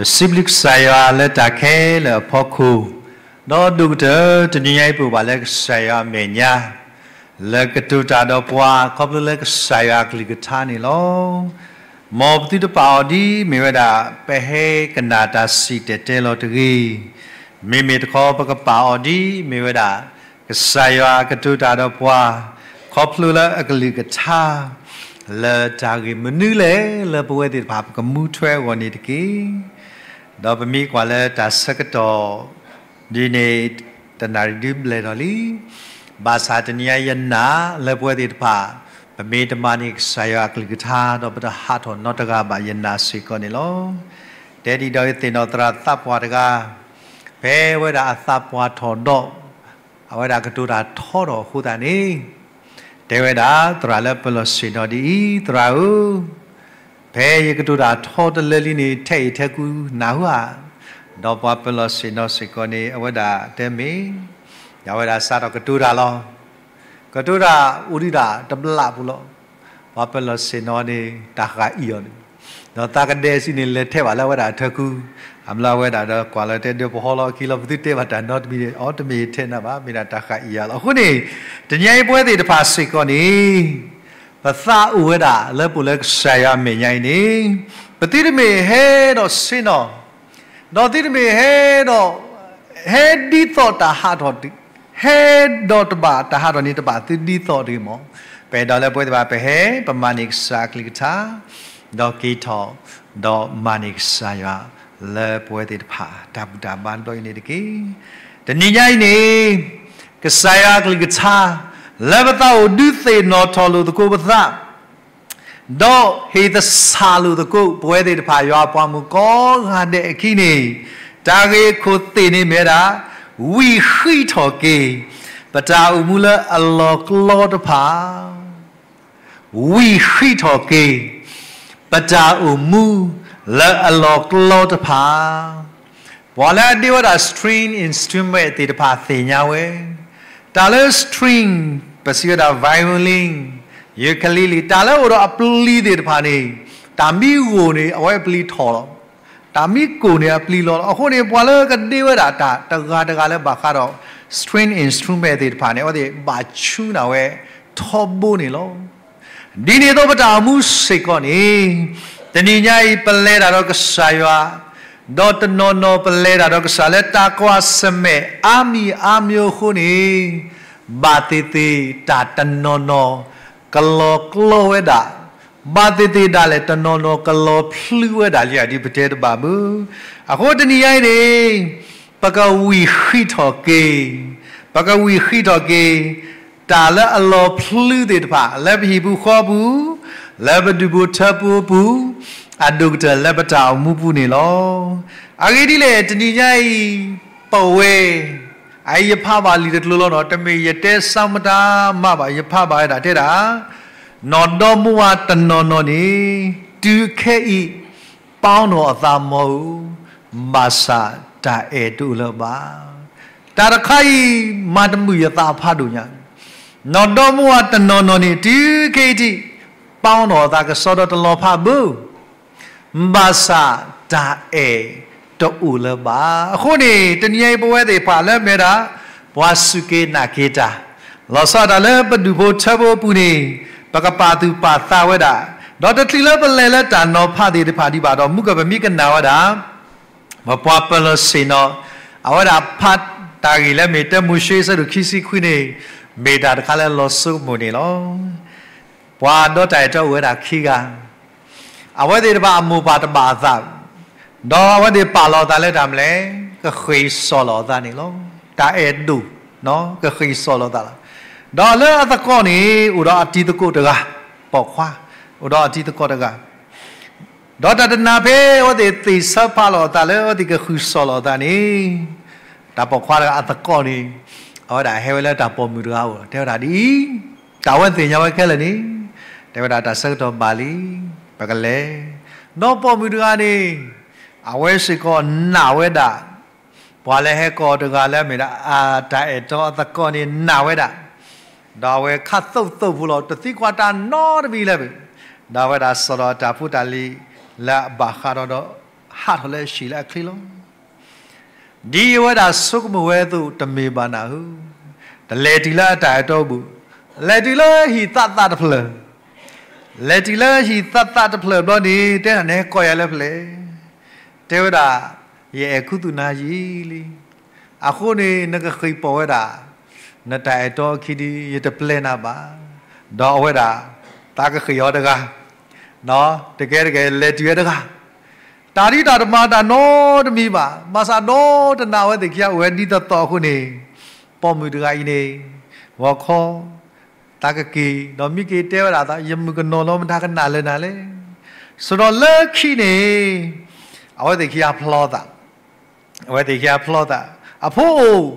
ပစံးဘျုးကစၢ်ယွၤလၢတၢ်ခဲလၢာ်အဖီခိၣ်, ဒီးဒိၣ်ကတၢၢ်တနံၤညါအံၤ ပအိၣ်ဘၣ်လၢကစၢ်ယွၤအမဲာ်ညါ လၢကတိၤတၢ်ဒီးပှၤ ခီဖျိလၢကစၢ်ယွၤအကလုၢ်ကထါန့ၣ်လီၤ. မ်ပသုတပာ်အီၤဒ်မ့ၢ်ဝဲဒၣ် ပဟဲကနၣ်တၢ်စံၣ်တဲၤတဲလီၤတဂ့ၤ, မ့မ့ၢ်တခီ ပကပာ်အီၤဒ်မ့ၢ်ဝဲဒၣ် ကစၢ်ယွၤကတိၤတၢ်ဒီးပှၤ ခီဖျိလၢအကလုၢ်ကထါ လၢတၢ်ဂ့ၢ်မနုၤလဲၣ်လၢပဝဲသ့ၣ်တဖၣ် ပကမူထွဲအဂီၢ်န့ၣ်တက့ၢ်. ဒီးပမ့ၢ်ကွၢ်လၢတၢ်ဆၢကတီၢ် ဒ်န့ၣ် တနၣ်ရံၣ်ဒုးဘျဲၣ်ထီၣ်လံ. ဘၣ်ဆၣ်တနံၤညါယနာ်လၢပဝဲသ့ၣ်တဖၣ် ပမ့ၢ်တမၤန့ၢ်ကစၢ်ယွၤအကလုၢ်ကထါ ဒီးပတဟးထီၣ်နီတဂၤဘၣ် ယနာ်စ့ၢ်ကီးန့ၣ်လီၤ. တဲဒ်ဒီးယသ့ၣ်နီၣ်သရၣ်သးပှၢ်တဂၤ ဖဲဝဲဒၣ်အသးပှၢ်ထီၣ်ဒီး အဝဲဒၣ်ကတိၤတၢ်ထီထီၣ်အဃိသတးန့ၣ် တဲဝဲဒၣ်သရၣ်လၢပလီၢ်ဆ့ၣ်နီၤဒ်အံၤ, သရၣ်ဧၢ, ဖဲယကတိၤတၢ်ထီတလၢလံန့ၣ် ထဲအံၤထဲကူနၢ်ဟူဧါ. ဒီးပှၤပလီၢ်ဆ့ၣ်နီၤစ့ၢ်ကီးန့ၣ် အဝဲဒၣ်တဲမ့ၢ်, ဒီးအဝဲဒၣ်စးထီၣ်ကတိၤတၢ်လီၤ. ကတိၤတၢ်အိၣ်ဒံးဒၣ်တဘျီပူၤလီၤ. ပှၤပလီၢ်ဆ့ၣ်နီၤန့ၣ် တၢ်ဃၣ်အံၤအီၤန့ၣ်, ဒီးသးကဒဲးစံးန့ၣ် လဲၤထဲဘၣ်လၢအဝဲဒၣ်အထၢၣ်ကူ, အမ့ၢ်လၢအဝဲဒၣ်ဒီးကွၢ်လီၤတဲဒၢပဟီလီၤအခံလီၤ ပသုတဲဘၣ်တၢ်နီတမံၤန့ၣ် အီတမ့ၢ်ထဲနၤဘၣ် မ့ၢ်ဒၣ်တၢ်ဃၣ်အံၤအီၤလီၤ. အဃိန့ၣ် တနံၤညါအံၤပဝဲသ့ၣ်တဖၣ်စ့ၢ်ကီးန့ၣ် ပသးအိၣ်ဝဲဒၣ်လၢပအိၣ်လၢကစၢ်ယွၤအမဲာ်ညါအံၤန့ၣ် ပသုတမ့ၢ်ဟဲဒီးဆ့ၣ်နီၤ ဒီးသုတမ့ၢ်ဟဲဒီး ဟဲဒ်သိးတၢ်ဟးထီၣ်, ဟဲဒီးတဘၣ်တၢ်ဟးထီၣ်န့ၣ် တဘၣ်သုဒ်သိးတဂ့ၤမး. ပအဲၣ်ဒိးလၢပဝဲသ့ၣ်တဖၣ် ပဟဲပမၤန့ၢ်ကစၢ်အကလုၢ်ကထါ, ဒီးက့ၤထီၣ်, ဒီးမၤန့ၢ်ကစၢ်ယွၤ လၢပဝဲသ့ၣ်တဖၣ် တၢ်ဘူၣ်တၢ်ဘါတဘျီအံၤန့ၣ်တက့ၢ်. တနံၤညါအံၤန့ၣ် ကစၢ်ယွၤအကလုၢ်ကထါ လၢပသးအိၣ်ဒုးသ့ၣ်နီၣ်ထီၣ်လိာ်သကိးပသး ဒီးဟ့ၣ်သဆၣ်လိာ်သကိး ပဝဲသ့ၣ်တဖၣ်ယွၤအပှၤမုၣ်ကိးဂၤဒဲးအခံန့ၣ်, တၢ်ဂ့ၢ်ခိၣ်သ့ၣ်န့ၣ်မ့ၢ်ဝဲဒၣ် ဝံၣ်ဃံးထီၣ်က့ၤ ပတၢ်အိၣ်မူလၢအလီၢ်ကျီတဖၣ်, ဝံၣ်ဃံးထီၣ်က့ၤ ပတၢ်အိၣ်မူလၢအလီၢ်ကျီတဖၣ်. ပှၤလၢအဒ့ဝဲဒၣ် string instrument သ့ၣ်တဖၣ်သ့ၣ်ညါဝဲ, တၢ်လၢ string ပစံးဝဲဒၣ် violin, ukulele တၢ်လၢအိၣ်ဒီးအပျံၤသ့ၣ်တဖၣ်န့ၣ်, တၢ်မံဂိၢ်န့ၣ် အဝဲအပျံၤထီၣ်လီၤ. တၢ်မံကိၢ်န့ၣ်အပျံၤလီၤလီၤ. အဃိန့ၣ် ပှၤလၢကဒ့ဝဲဒၣ်တၢ်တဂၤတဂၤလၢဘၣ်ဃးဒီး string instrument သ့ၣ်တဖၣ်န့ၣ် အဝဲသ့ၣ်ဘၣ်ဆူနၢ်ဝဲထီဘိန့ၣ်လီၤ. ဒ်န့ၣ်အသိးပတၢ်အိၣ်မူစ့ၢ်ကီးန့ၣ်, တနံၤညါအံၤ ပလဲၤတၢ်ဒီးကစၢ်ယွၤ, ဒီးတနီၤနီၤပလဲၤတၢ်ဒီးကစၢ်လၢတၢ်ကွၢ်ဆၢၣ်မဲာ်အါမံၤအါမံၤအဃိန့ၣ်, ဘၣ်သ့ၣ်သ့ၣ်တၢ်တနီၤနီၤ ကလီၤကျီဝဲဒၣ်, ဘၣ်သ့ၣ်သ့ၣ်ဒၣ်လဲာ်တနီၤနီၤကလီၤဖျုးဝဲဒၣ်လံ ဒ်ပတဲတဘၣ်ဘၣ်. အဃိတနံၤညါအံၤန့ၣ် ပကဝံၣ်ဃံးထီၣ်က့ၤ, ပကဝံၣ်ဃံးထီၣ်က့ၤ တၢ်လၢအလီၤဖျုးသ့ၣ်တဖၣ် လၢပဟံၣ်ပူၤဃီပူၤ, လၢပဒူၣ်ဖိထၢဖိပူၤ, အဒိၣ်ကတၢၢ်လၢပတၢ်အိၣ်မူပူၤန့ၣ်လီၤ. အဂ့ၢ်ဒ်လဲၣ် တနံၤညါအံၤ ပဝဲ, အအံၤယဖးဘၣ်လံာ်တကျိၤလီၤနီၤ, တမ့ၢ်ယတဲဆၢမတၤမးဘၣ်, ယဖးဘၣ်ဝဲဒၣ်တဲဒၣ်, နီၢ်ဒီမါဝၤတနီၤနီၤန့ၣ် တုၤခဲအံၤ ပီၣ်နီၣ်အသးမီၤဧိၤ, ဘၣ်ဆၣ်တၢ်အဲၣ်တအိၣ်လၢၤဘၣ်. တၢ်တခါအံၤ မၤတမုာ်ယသးဖးဒိၣ်ညါ, နီၢ်ဒီမါဝၤတနီၤနီၤန့ၣ် တုၤခဲအံၤထံး ပီၣ်နီၣ်အသးကစီဒီတလီၤဖးဘၣ် ဘၣ်ဆၣ်တၢ်အဲၣ်တအိၣ်လၢၤဘၣ်. အဃိန့ၣ် တနံၤအံၤပဝဲသ့ၣ်တဖၣ်လၢမ့ၢ်ဝဲဒၣ် ပှၤစူၢ်က့ၤနာ်က့ၤတၢ်, လီၤဆီဒၣ်တၢ်လၢပဒူၣ်ဖိထၢဖိအပူၤန့ၣ် ပကပာ်သူၣ်ပာ်သးဝဲဒၣ်, ဒီးတချုးလၢပလဲၤလၢတၢ်နီၤဖးသ့ၣ်တဖၣ်ဒံးဘၣ်ဒီး မုၢ်ကပမံကနၣ်ဝဲဒၣ် ပပှၤပလီၢ်ဆ့ၣ်နီၤ အဝဲဒၣ်ဖးတၢ်ဂ့ၢ်လၢမ့ၢ်တၢမိၤၡ့အဆၢဒိၣ်ခံဆံခွံန့ၣ် မ့ၢ်တၢ်တခါလၢလီၤစိကမိၣ်န့ၣ်လီၤ. ပှၤဒီတၢ်အဲၣ်တီအိၣ်ဝဲဒၣ်ခံဂၤ, အဝဲသ့ၣ်တဖၣ်အမိၢ်ပၢ်တဘၣ်အသး, ဒီးအဝဲသ့ၣ်ပာ်လီၤအသးလၢတၢ်မနုၤလဲၣ်, ကဃ့ၢ်စိာ်လီၤအသးန့ၣ်လီၤ. တၢ်အဲၣ်ဒိၣ်, ကဃ့ၢ်စိာ်လီၤအသးလီၤ. ဒီးလၢအသကိးန့ၣ် အိၣ်ဒီးအတံၤသကိးတဂၤ, ပိာ်ခွါ, အိၣ်ဒီးအတံၤသကိးတဂၤ ဒီးတၢ်တနၢ်ဖဲအဝဲသ့ၣ်သ့ၣ်ဆၢဖးလီၤအသးလၢအဝဲသ့ၣ်ကဃ့ၢ်စိာ်လီၤအသးန့ၣ်, တၢ်ပိာ်ခွါတဂၤအသကိးန့ၣ်, အဝဲဒၣ်ဟဲဝဲလၢတၢ်ပိာ်မုၣ်တဂၤအအိၣ် တဲဝဲဒၣ်ဒ်အံၤ, တၢ်ဝဲသ့ၣ်ညါဝဲခဲလၢာ်န့ၣ်, တဲဝဲဒၣ်တၢ်ဆၢကတီၢ်ဘၣ်လံ, ပကလဲၤ, ဒီးပိာ်မုၣ်တဂၤန့ၣ်, အဝဲစ့ၢ်ကီးနာ်ဝဲဒၣ် ပှၤလၢဟဲကိးတဂၤလၢအမ့ၢ်ဒၣ် အတၢ်အဲၣ်တီအသကိးန့ၣ်နာ်ဝဲဒၣ်, ဒီးအဝဲခးသိးသိးဖိလီၤ တသံကွၢ်တၢ်နီတမံၤလၢၤဘၣ်, ဒီးအဝဲဒၣ်စိာ်ဒီးတၢ်ဖိတၢ်လံၤလၢအဘၣ်ဃးဒီးဒီး ဟးထီၣ်လၢအဟံၣ်လၢအချ့လီၤ. ဒ်အဝဲဒၣ်ဆိကမိၣ်ဝဲအသိးတမ့ၢ်ဘၣ်နၢ်ဧၢ, တလဲၤတုၤလၢအတၢ်အဲၣ်တီအပူၤ, လဲၤတုၤလၢဟံၣ်သးသးတဖျၢၣ်, လဲၤတုၤလၢဟံၣ်သးသးတဖျၢၣ်ဘျီန့ၣ် တဲဒၣ်နဟဲကိးယၤလၢဖဲလဲၣ်, တဲဝဲဒၣ် ယအဲၣ်ခူသူၣ်နၤယံာ်လံ, အဃိန့ၣ် နကဃ့ၢ်ပီၣ်ဝဲဒၣ် နတၢ်အဲၣ်တီအခံဒု ယတပျဲနၤဘၣ်, ဒီးအဝဲဒၣ် သးကဃ့ၢ်အီၤတဂၤ, တကဲတကဲလဲၤတုၤဝဲတဂၤ, တၢ်ဒ်တၢ်တမၤတၢ်နီတမံၤဘၣ်, ဘၣ်ဆၣ်ဒီတနၤအဝဲသ့ၣ်ခံဂၤအိၣ်ဝဲဒ်သိးသိးအဃိန့ၣ်, ပိာ်မုၣ်တဂၤအံၤန့ၣ် ဂီၤခီ သးကက့ၤ ဒီးမ့ၢ်က့ၤတဲဝဲဒၣ်သး ယမုၣ်ကနီၤလီၤမတၤကနၣ်လၢနၤလဲၣ်, ဆိုတော့လၢခံန့ၣ် အဝဲသ့ၣ်ခံဂၤဖျီသး အဝဲသ့ၣ်ခံဂၤဖျီသး, အဖိအိၣ်,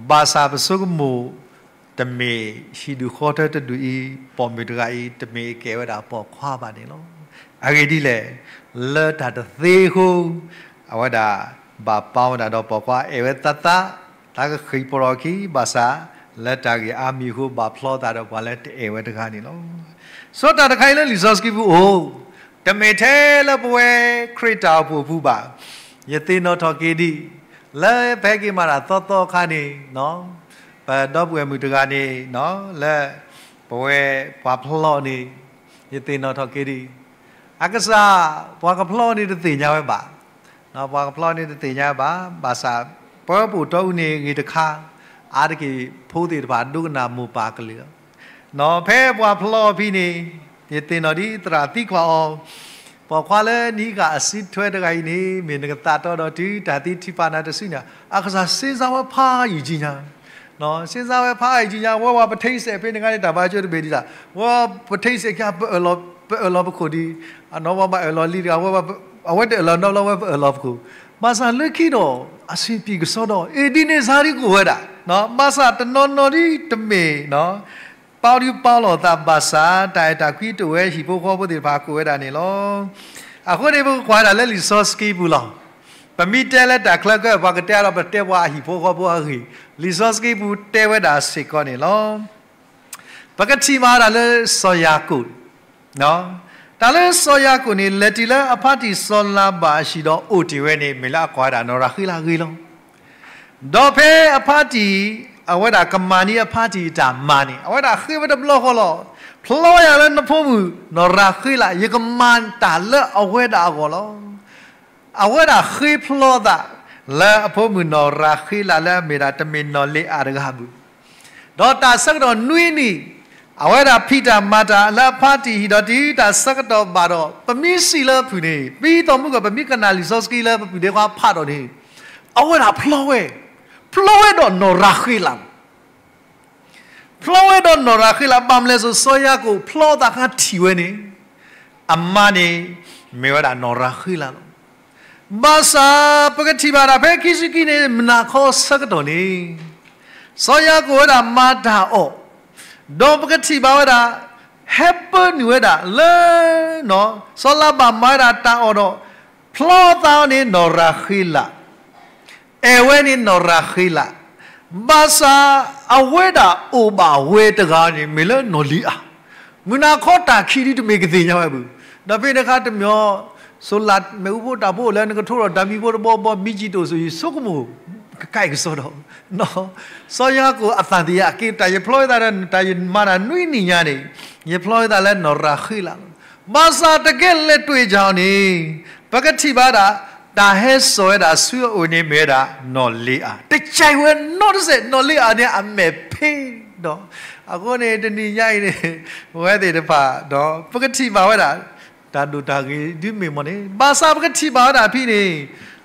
ဘၣ်ဆၣ်ပဆိကမိၣ် တမ့ၢ်ဟံၣ်ဒူၣ်ဃီထၢတဒူၣ်အံၤ ပိာ်မုၣ်တဂၤအံၤ တမ့ၢ်ကဲဝဲဒၣ်ပိာ်ခွါဘၣ်န့ၣ်လီၤ. အဂ့ၢ်ဒ်လဲၣ်, လၢတၢ်တသ့အဃိ, အဝဲဒၣ် ဘၣ်ပာ်ဝဲဒၣ်ဒီးပိာ်ခွါအဲၣ်ဝဲသးသး, သးကဃ့ၢ်ပီၣ်ထီၣ်အခံ, ဘၣ်ဆၣ် လၢတၢ်ဂ့ၢ်အါမံၤအဃိ ဘၣ်ဖျီသးဒီးပှၤလၢတအဲၣ်ဝဲတဂၤန့ၣ်လီၤ. စီၤတၢ်တခါအံၤလၢလံာ်စီဆှံပူၤအိၣ်, တမ့ၢ်ထဲလၢပဝဲခရံာ်တၢ်အိၣ်ဖှိၣ်ပူၤဘၣ်. ယသ့ၣ်နီၣ်ထီၣ်က့ၤဒံး, လၢဖဲက့ၤမၤတၢ်သီသီအခါန့ၣ်, ပဒီပုၢ်ဝဲၢ်မုၣ်တဂၤန့ၣ်, လၢပဝဲပှၤဖျီန့ၣ်, ယသ့ၣ်နီၣ်ထီၣ်က့ၤဒံး, အကစၢ် ပှၤကဖျီန့ၣ်တသ့ၣ်ညါဝဲဘၣ် ပှၤကဖျီန့ၣ်တသ့ၣ်ညါဘၣ်, ဘၣ်ဆၣ် ပၢပူၣ်တီအူန့ၣ်ဂ့ၤတခါ, အါတက့ၢ်ဖိသ့ၣ်တဖၣ်ဒိကနၣ်မိၢ်ပၢ်ကလုၢ်လီၤ. ဖဲပှၤဖျီအီၤဖဲန့ၣ်, ယသ့ၣ်နီၣ်ဒ်သရၣ်သံကွၢ်အီၤ, ပိာ်ခွါလၢနဟံးဃာ်အစုထွဲတဂၤအံၤန့ၣ် မ့ၢ်နကသးတီဒီးတုၤတၢ်သံထံဖးနၤတစုန့ၣ်, အကစၢ်စ့စါဝဲဖးယံာ်ကံညါ စ့စါဝဲဖးယံာ်ကံညါ, ဝဲဝဲပထံစဲးဖဲန့ၣ်ခါန့ၣ် တၢ်ဘါကၠိတဘ့ၣ်ဒံးသး, ဝဲပထံစဲးကါ ပအၢၣ်လီၤပခိၣ်ဒံး, အနီၢ်ဝဲဘၣ်အၢၣ်လီၤလံတဂၤ, အဝဲတအၢၣ်လီၤနီတဘျီဝဲပအၢၣ်လီၤပခိၣ်, ဘၣ်ဆၣ်လၢခံဒီး အဆင်ပြေကစီဒီး အ့ၣ်ဒ်န့ၣ်စါဒ်ကအိၣ်ဝဲဒၣ်, ဘၣ်ဆၣ်တနီၤနီၤဒ်တမ့ၢ် ပာ်ဒုးပာ်လီၤသးဘၣ်ဆၣ် တၢ်အဲၣ်တၢ်ကွံတအိၣ်ဝဲဟံၣ်ဖိဃီဖိသ့ၣ်တဖၣ်ကအိၣ်ဝဲဒၣ်န့ၣ်လီၤ. အဃိန့ၣ် ပကကွၢ်ဝဲဒၣ်လၢလံာ်စီဆှံပူၤလီၤ. ပမ့ၢ်တဲလၢတၢ်ချၢကၢ ပှၤကတဲဒီးပတဲပှၤအဟံၣ်ဖိဃီဖိအဂ့ၢ်, လံာ်စီဆှံပူၤတဲဝဲဒၣ်စ့ၢ်ကီးန့ၣ်လီၤ. ပကထံၣ်ဘၣ်ဝဲဒၣ်လၢစီၤယၤကိာ် တၢ်လၢစီၤယၤကိာ်န့ၣ် လဲၤတုၤလၢအဖါတံၢ်စီၤလၤဘၣ်အဟံၣ်ဒီးအိၣ်တ့ၢ်ဝဲန့ၣ် မ့ၢ်လၢအကွၢ်ဝဲဒၣ်နီၢ်ရၤဃ့လးအဂ့ၢ်လီၤ. ဒီးဖဲအဖါတံၢ် အဝဲဒၣ်ကမၤန့ၢ်အဖါတံၢ်အတၢ်မၤန့ၣ် အဝဲဒၣ်ဃ့ဝဲတဘျီဃီလီၤ. ဖျီယၤလၢနဖိမုၣ်နီၢ်ရၤဃ့လး ယကမၤတၢ်လၢအဝဲဒၣ်အဂီၢ်လီၤ. အဝဲဒၣ်ဃ့ဖျီသး လၢအဖိမုၣ်နီၢ်ရၤဃ့လးလၢအမ့ၢ်ဒၣ်တမ့ၢ်နီၢ်လ့အၤတဂၤအပူၤ ဒီးတၢ်ဆၢကတီၢ်နွံနံၣ် အဝဲဒၣ်ဖံးတၢ်မၤတၢ်လၢအဖါတံၢ်အဟံၣ်ဒီးတုၤတၢ်ဆၢကတီၢ်ဘၣ်ဒီး ပမ့ၢ်စံးလၢအဖုၣ်န့ၣ် ပံသီမုၢ်ကီၢ် ပမ့ၢ်ကနၣ်လံာ်စီဆှံလၢပပုၢ်ဒ့ခွါဖးဒီးန့ၣ် အဝဲဒၣ်ဖျီဝဲ, ဖျီဝဲဒီးနီၢ်ရၤဃ့လးလီၤ. ဖျီဝဲဒီးနီၢ်ရၤဃ့လး ဘၣ်မနုၤလဲၣ်စိၤ စီၤယၤကိာ်ဖျီသးအခါထံၣ်ဝဲန့ၣ် အမါန့ၣ် မ့ၢ်ဝဲဒၣ်နီၢ်ရၤဃ့လးလီၤ. ဘၣ်ဆၣ်ပကထံၣ်ဘၣ်ဒၣ်ဖဲခံဆံခံန့ၣ် မုၢ်နၤခီဆၢကတီၢ်န့ၣ် စီၤယၤကိာ်ဝဲဒၣ်မၤတၢ်အီၣ်, ဒီးပကထံၣ်ဘၣ်ဝဲဒၣ် ဟဲပၢနုာ်ဝဲဒၣ်လၢ စီၤလၤဘၣ်မၤဝဲဒၣ်တၢ်အီၣ်ဒီး ဖျီသးအီၤန့ၣ်နီၢ်ရၤဃ့လး အဲၣ်ဝဲန့ၣ်နီၢ်ရၤဃ့လး, ဘၣ်ဆၣ်အဝဲဒၣ်အိၣ်ဘၣ်ဝဲတဂၤန့ၣ် မ့ၢ်လၢနီၢ်လ့အၤ, မုၢ်နၤခီတၢ်ခံးဒ်တမ့ၢ်ကသ့ၣ်ညါဝဲအပူၤ, ဒီးဖဲန့ၣ်အခါတမံၤ စိၤလးမ့ၣ်အူဖိတၢ်ဖိအိၣ်လၢနကထိဒီးတၢ်မံဖိတဘီဘီ မံကံတိၢ်စိၤ ယဆိကမိၣ် ကကဲကစီဒီး စီၤယၤကိာ်အသးသ့ၣ်ညါက့ၤ တၢ်ယဖျီဝဲသးဒီး တၢ်ယမၤတၢ်နွံနံၣ်ညါန့ၣ် ယဖျီဝဲသးလၢနီၢ်ရၤဃ့လးလီၤ. ဘၣ်ဆၣ်တကဲလဲၤတွ့ၣ်ကၢ်အီၤန့ၣ် ပကထံၣ်ဘၣ်ဒၣ် တၢ်ဟဲစိာ်ဝဲဒၣ်ဆူအအိၣ်န့ၣ်မ့ၢ်ဝဲဒၣ်နီၢ်လ့အၤ, တကဲဝဲနီတစဲး နီၢ်လ့အၤန့ၣ်အမဲာ်ဖ့ဒီး, အဃိန့ၣ်တနံၤညါအံၤန့ၣ် ပဝဲသ့ၣ်တဖၣ်ဒီး ပကထံၣ်ဘၣ်ဝဲဒၣ် တၢ်ဒိၣ်တၢ်ဂ့ၤဒ်မ့ၢ်မ့ၢ်န့ၣ် ဘၣ်ဆၣ်ပကထံၣ်ဘၣ်ဝဲဒၣ်ဖဲန့ၣ်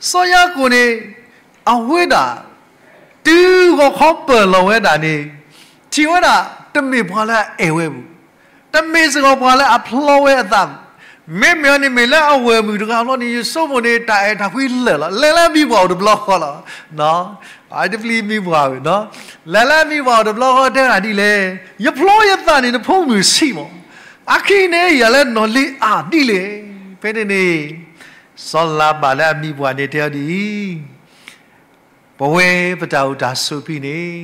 စီၤယၤကိာ်န့ၣ် အဝဲဒၣ် တုၤဂီၤခီပၢၢ်လီၤဝဲဒၣ်န့ၣ် ထံၣ်ဝဲဒၣ် တမ့ၢ်ပှၤလၢအအဲၣ်ဝဲပူၤ, တမ့ၢ်စ့ၢ်ကီးပှၤလၢအဖျီဝဲအသးပူၤ, မ့မ့ၢ်အီၤန့ၣ်မ့ၢ်လၢအဝဲၢ်မုၣ်တဂၤဘျီန့ၣ် ယဆိကမိၣ်န့ၣ် တၢ်အဲၣ်တၢ်ကွံလၢာ်လီၤ. လဲၤလၢအမံၤပှၢ်အိၣ်တဘျီဃီလီၤ. တပျံၤမံၤပှၢ်ဧၢ, လဲၤလၢအမံၤပှၢ်အိၣ်တဘျီဃီတဲဒၣ်ဒ်လဲၣ်, ယဖျီယသးန့ၣ် နဖိမုၣ်ဆံးမး, အခံန့ၣ်ယၤလၢနီၢ်လ့အၤဒ်လဲၣ်. ဖဲန့ၣ်န့ၣ် စီၤလၤဘၣ်လၢအမံၤပှၢ်န့ၣ်တဲအီၤဒ်အံၤ, ပဝဲပတၢ်အိၣ်တၢ်ဆိးဖဲန့ၣ်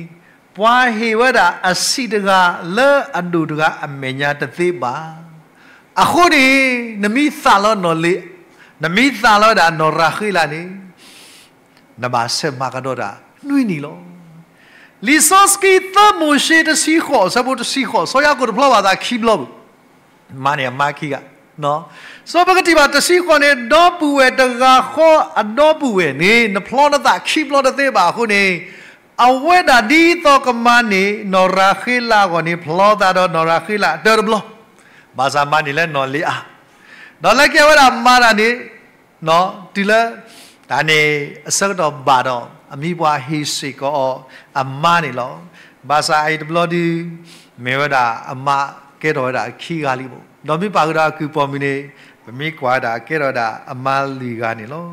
ပှၤဟ့ၣ်ဝဲဒၣ်အဆံးတဂၤလၢအဒိၣ်တဂၤအမဲာ်ညါတသ့ဘၣ်. အဃိန့ၣ် နမ့ၢ်သးလီနီၢ်လ့ နမ့ၢ်သးလီၤဝဲဒၣ်နီၢ်ရၤဃ့လးန့ၣ် နဘၣ်ဆဲးမၤကဒီးတၢ်နွံနံၣ်လီၤ. လံာ်စီဆှံသၢမိၤၡ့တဆံဃိး အဆၢဖိတဆံဃိး စီၤယၤကိာ်တဖျီဘၣ်သးခံဘျီဘၣ်. မါန့ၣ်အမါခံဂၤ, စီၤပကထံၣ်ဘၣ်တဆံဃိးန့ၣ် ဒီပုၢ်ဝဲၢ်တဂၤဃီအဒီပုၢ်ဝဲၢ်န့ၣ် နဖျီနသးခံဘျီတသ့ဘၣ်အဃိန့ၣ်, အဝဲဒၣ်ဒ်သိးကမၤန့ၢ်နီၢ်ရၤဃ့လးအဂီၢ်န့ၣ် ဖျီသးဒီးနီၢ်ရၤဃ့လးအတၢတဘျီ, ဘၣ်ဆၣ်မၤန့ၢ်လၢနီၢ်လ့အၤ, ဒီးလၢကဲဝဲဒၣ်မၤတၢ်န့ၣ် တုၤလၢ တၢ်န့ၣ်အဆၢကတီၢ်ဘၣ်ဒီး အမံၤပှၢ်ဟ့ၣ်စ့ၢ်ကီးအီၤအမါန့ၣ်လီၤ. ဘၣ်ဆၣ်အအံၤတဘျီဒု မ့ၢ်ဝဲဒၣ်အမါကဲထီၣ်ဝဲဒၣ်ခံဂၤလံမး, ဒီးမ့ၢ်ပာ်ဃုာ်ဒီးအကုၢ်ပိာ်မုၣ်န့ၣ် ပမ့ၢ်ကွၢ်ဝဲဒၣ်ကဲထီၣ်ဝဲဒၣ်အမါလွံၢ်ဂၤန့ၣ်လီၤ.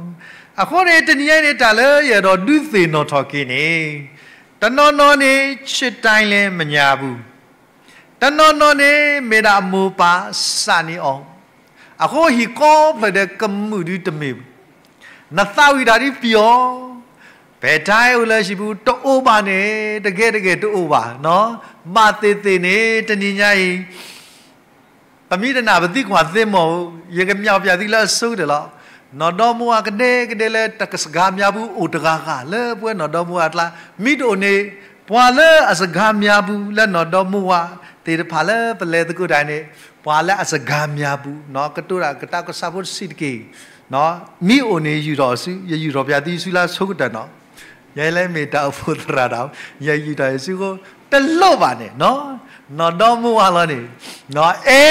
အဃိန့ၣ် တနံၤညါအံၤန့ၣ် တၢ်လၢယအဲၣ်ဒိးဒုးသ့ၣ်နီၣ်ထီၣ်က့ၤန့ၣ်, တနီၤနီၤန့ၣ် ချစ်တိုင်းလည်း မညှာဘူး, တနီၤနီၤန့ၣ် မ့ၢ်ဒၣ်အမိၢ်ပၢ်စးန့ၢ်အီၤ, အဃိဟံၣ်ဃီဖျၢၣ်ဒီးကမုာ်ဒုတမ့ၢ်, နသးဝံၣ်တၢ်ဒ်ပယီၤ, ဖဲတၢ်အိၣ်လၢဟံၣ်ပူၤတအိၣ်ဘၣ်န့ၣ် တကဲတဂ့ၤတအိၣ်ဘၣ်, ဘၣ်သ့ၣ်သ့ၣ်န့ၣ် တနံၤညါအံၤ ပမ့ၢ်တနာ်ပသံကွၢ်သ့မီၢ်ဧိၤ, ယကမျၢ်ပျၢ်သုလၢအဆိကတၢၢ်လီၤ. နီၢ်ဒီမါဝၤကဒဲကဒဲလၢတၢ်စှၤမၤပူၤအိၣ်တဂၤဂၤ လၢပဝဲနီၢ်ဒီမါဝၤအကျါ, မ့ၢ်တအိၣ်န့ၣ် ပှၤလၢအစှၤမၤပူၤလၢနီၢ်ဒီမါဝၤသ့ၣ်တဖၣ်လၢပလဲၤသကိးတၢ်န့ၣ်, ပှၤလၢအစှၤမၤပူၤ ကတိၤတၢ်ကတၢၢ်ကစၢ်ဖိတဆံးတက့ၢ်, မ့ၢ်အိၣ်န့ၣ် ယုၢ်ထီၣ်အီၤဆူ, ယယုၢ်ထီၣ်ပျၢ်သုဆူလၢအဆိကတၢၢ်နီၤ. ယဲလၢမ့ၢ်တၢ်အိၣ်ဖှိၣ်သရၣ်တၢ်, ယယုၢ်ထီၣ်အီၤဆူအဃိ တလိၣ်ဘၣ်န့ၣ်, နီၢ်ဒီမါဝၤလီၤန့ၣ်, အဲ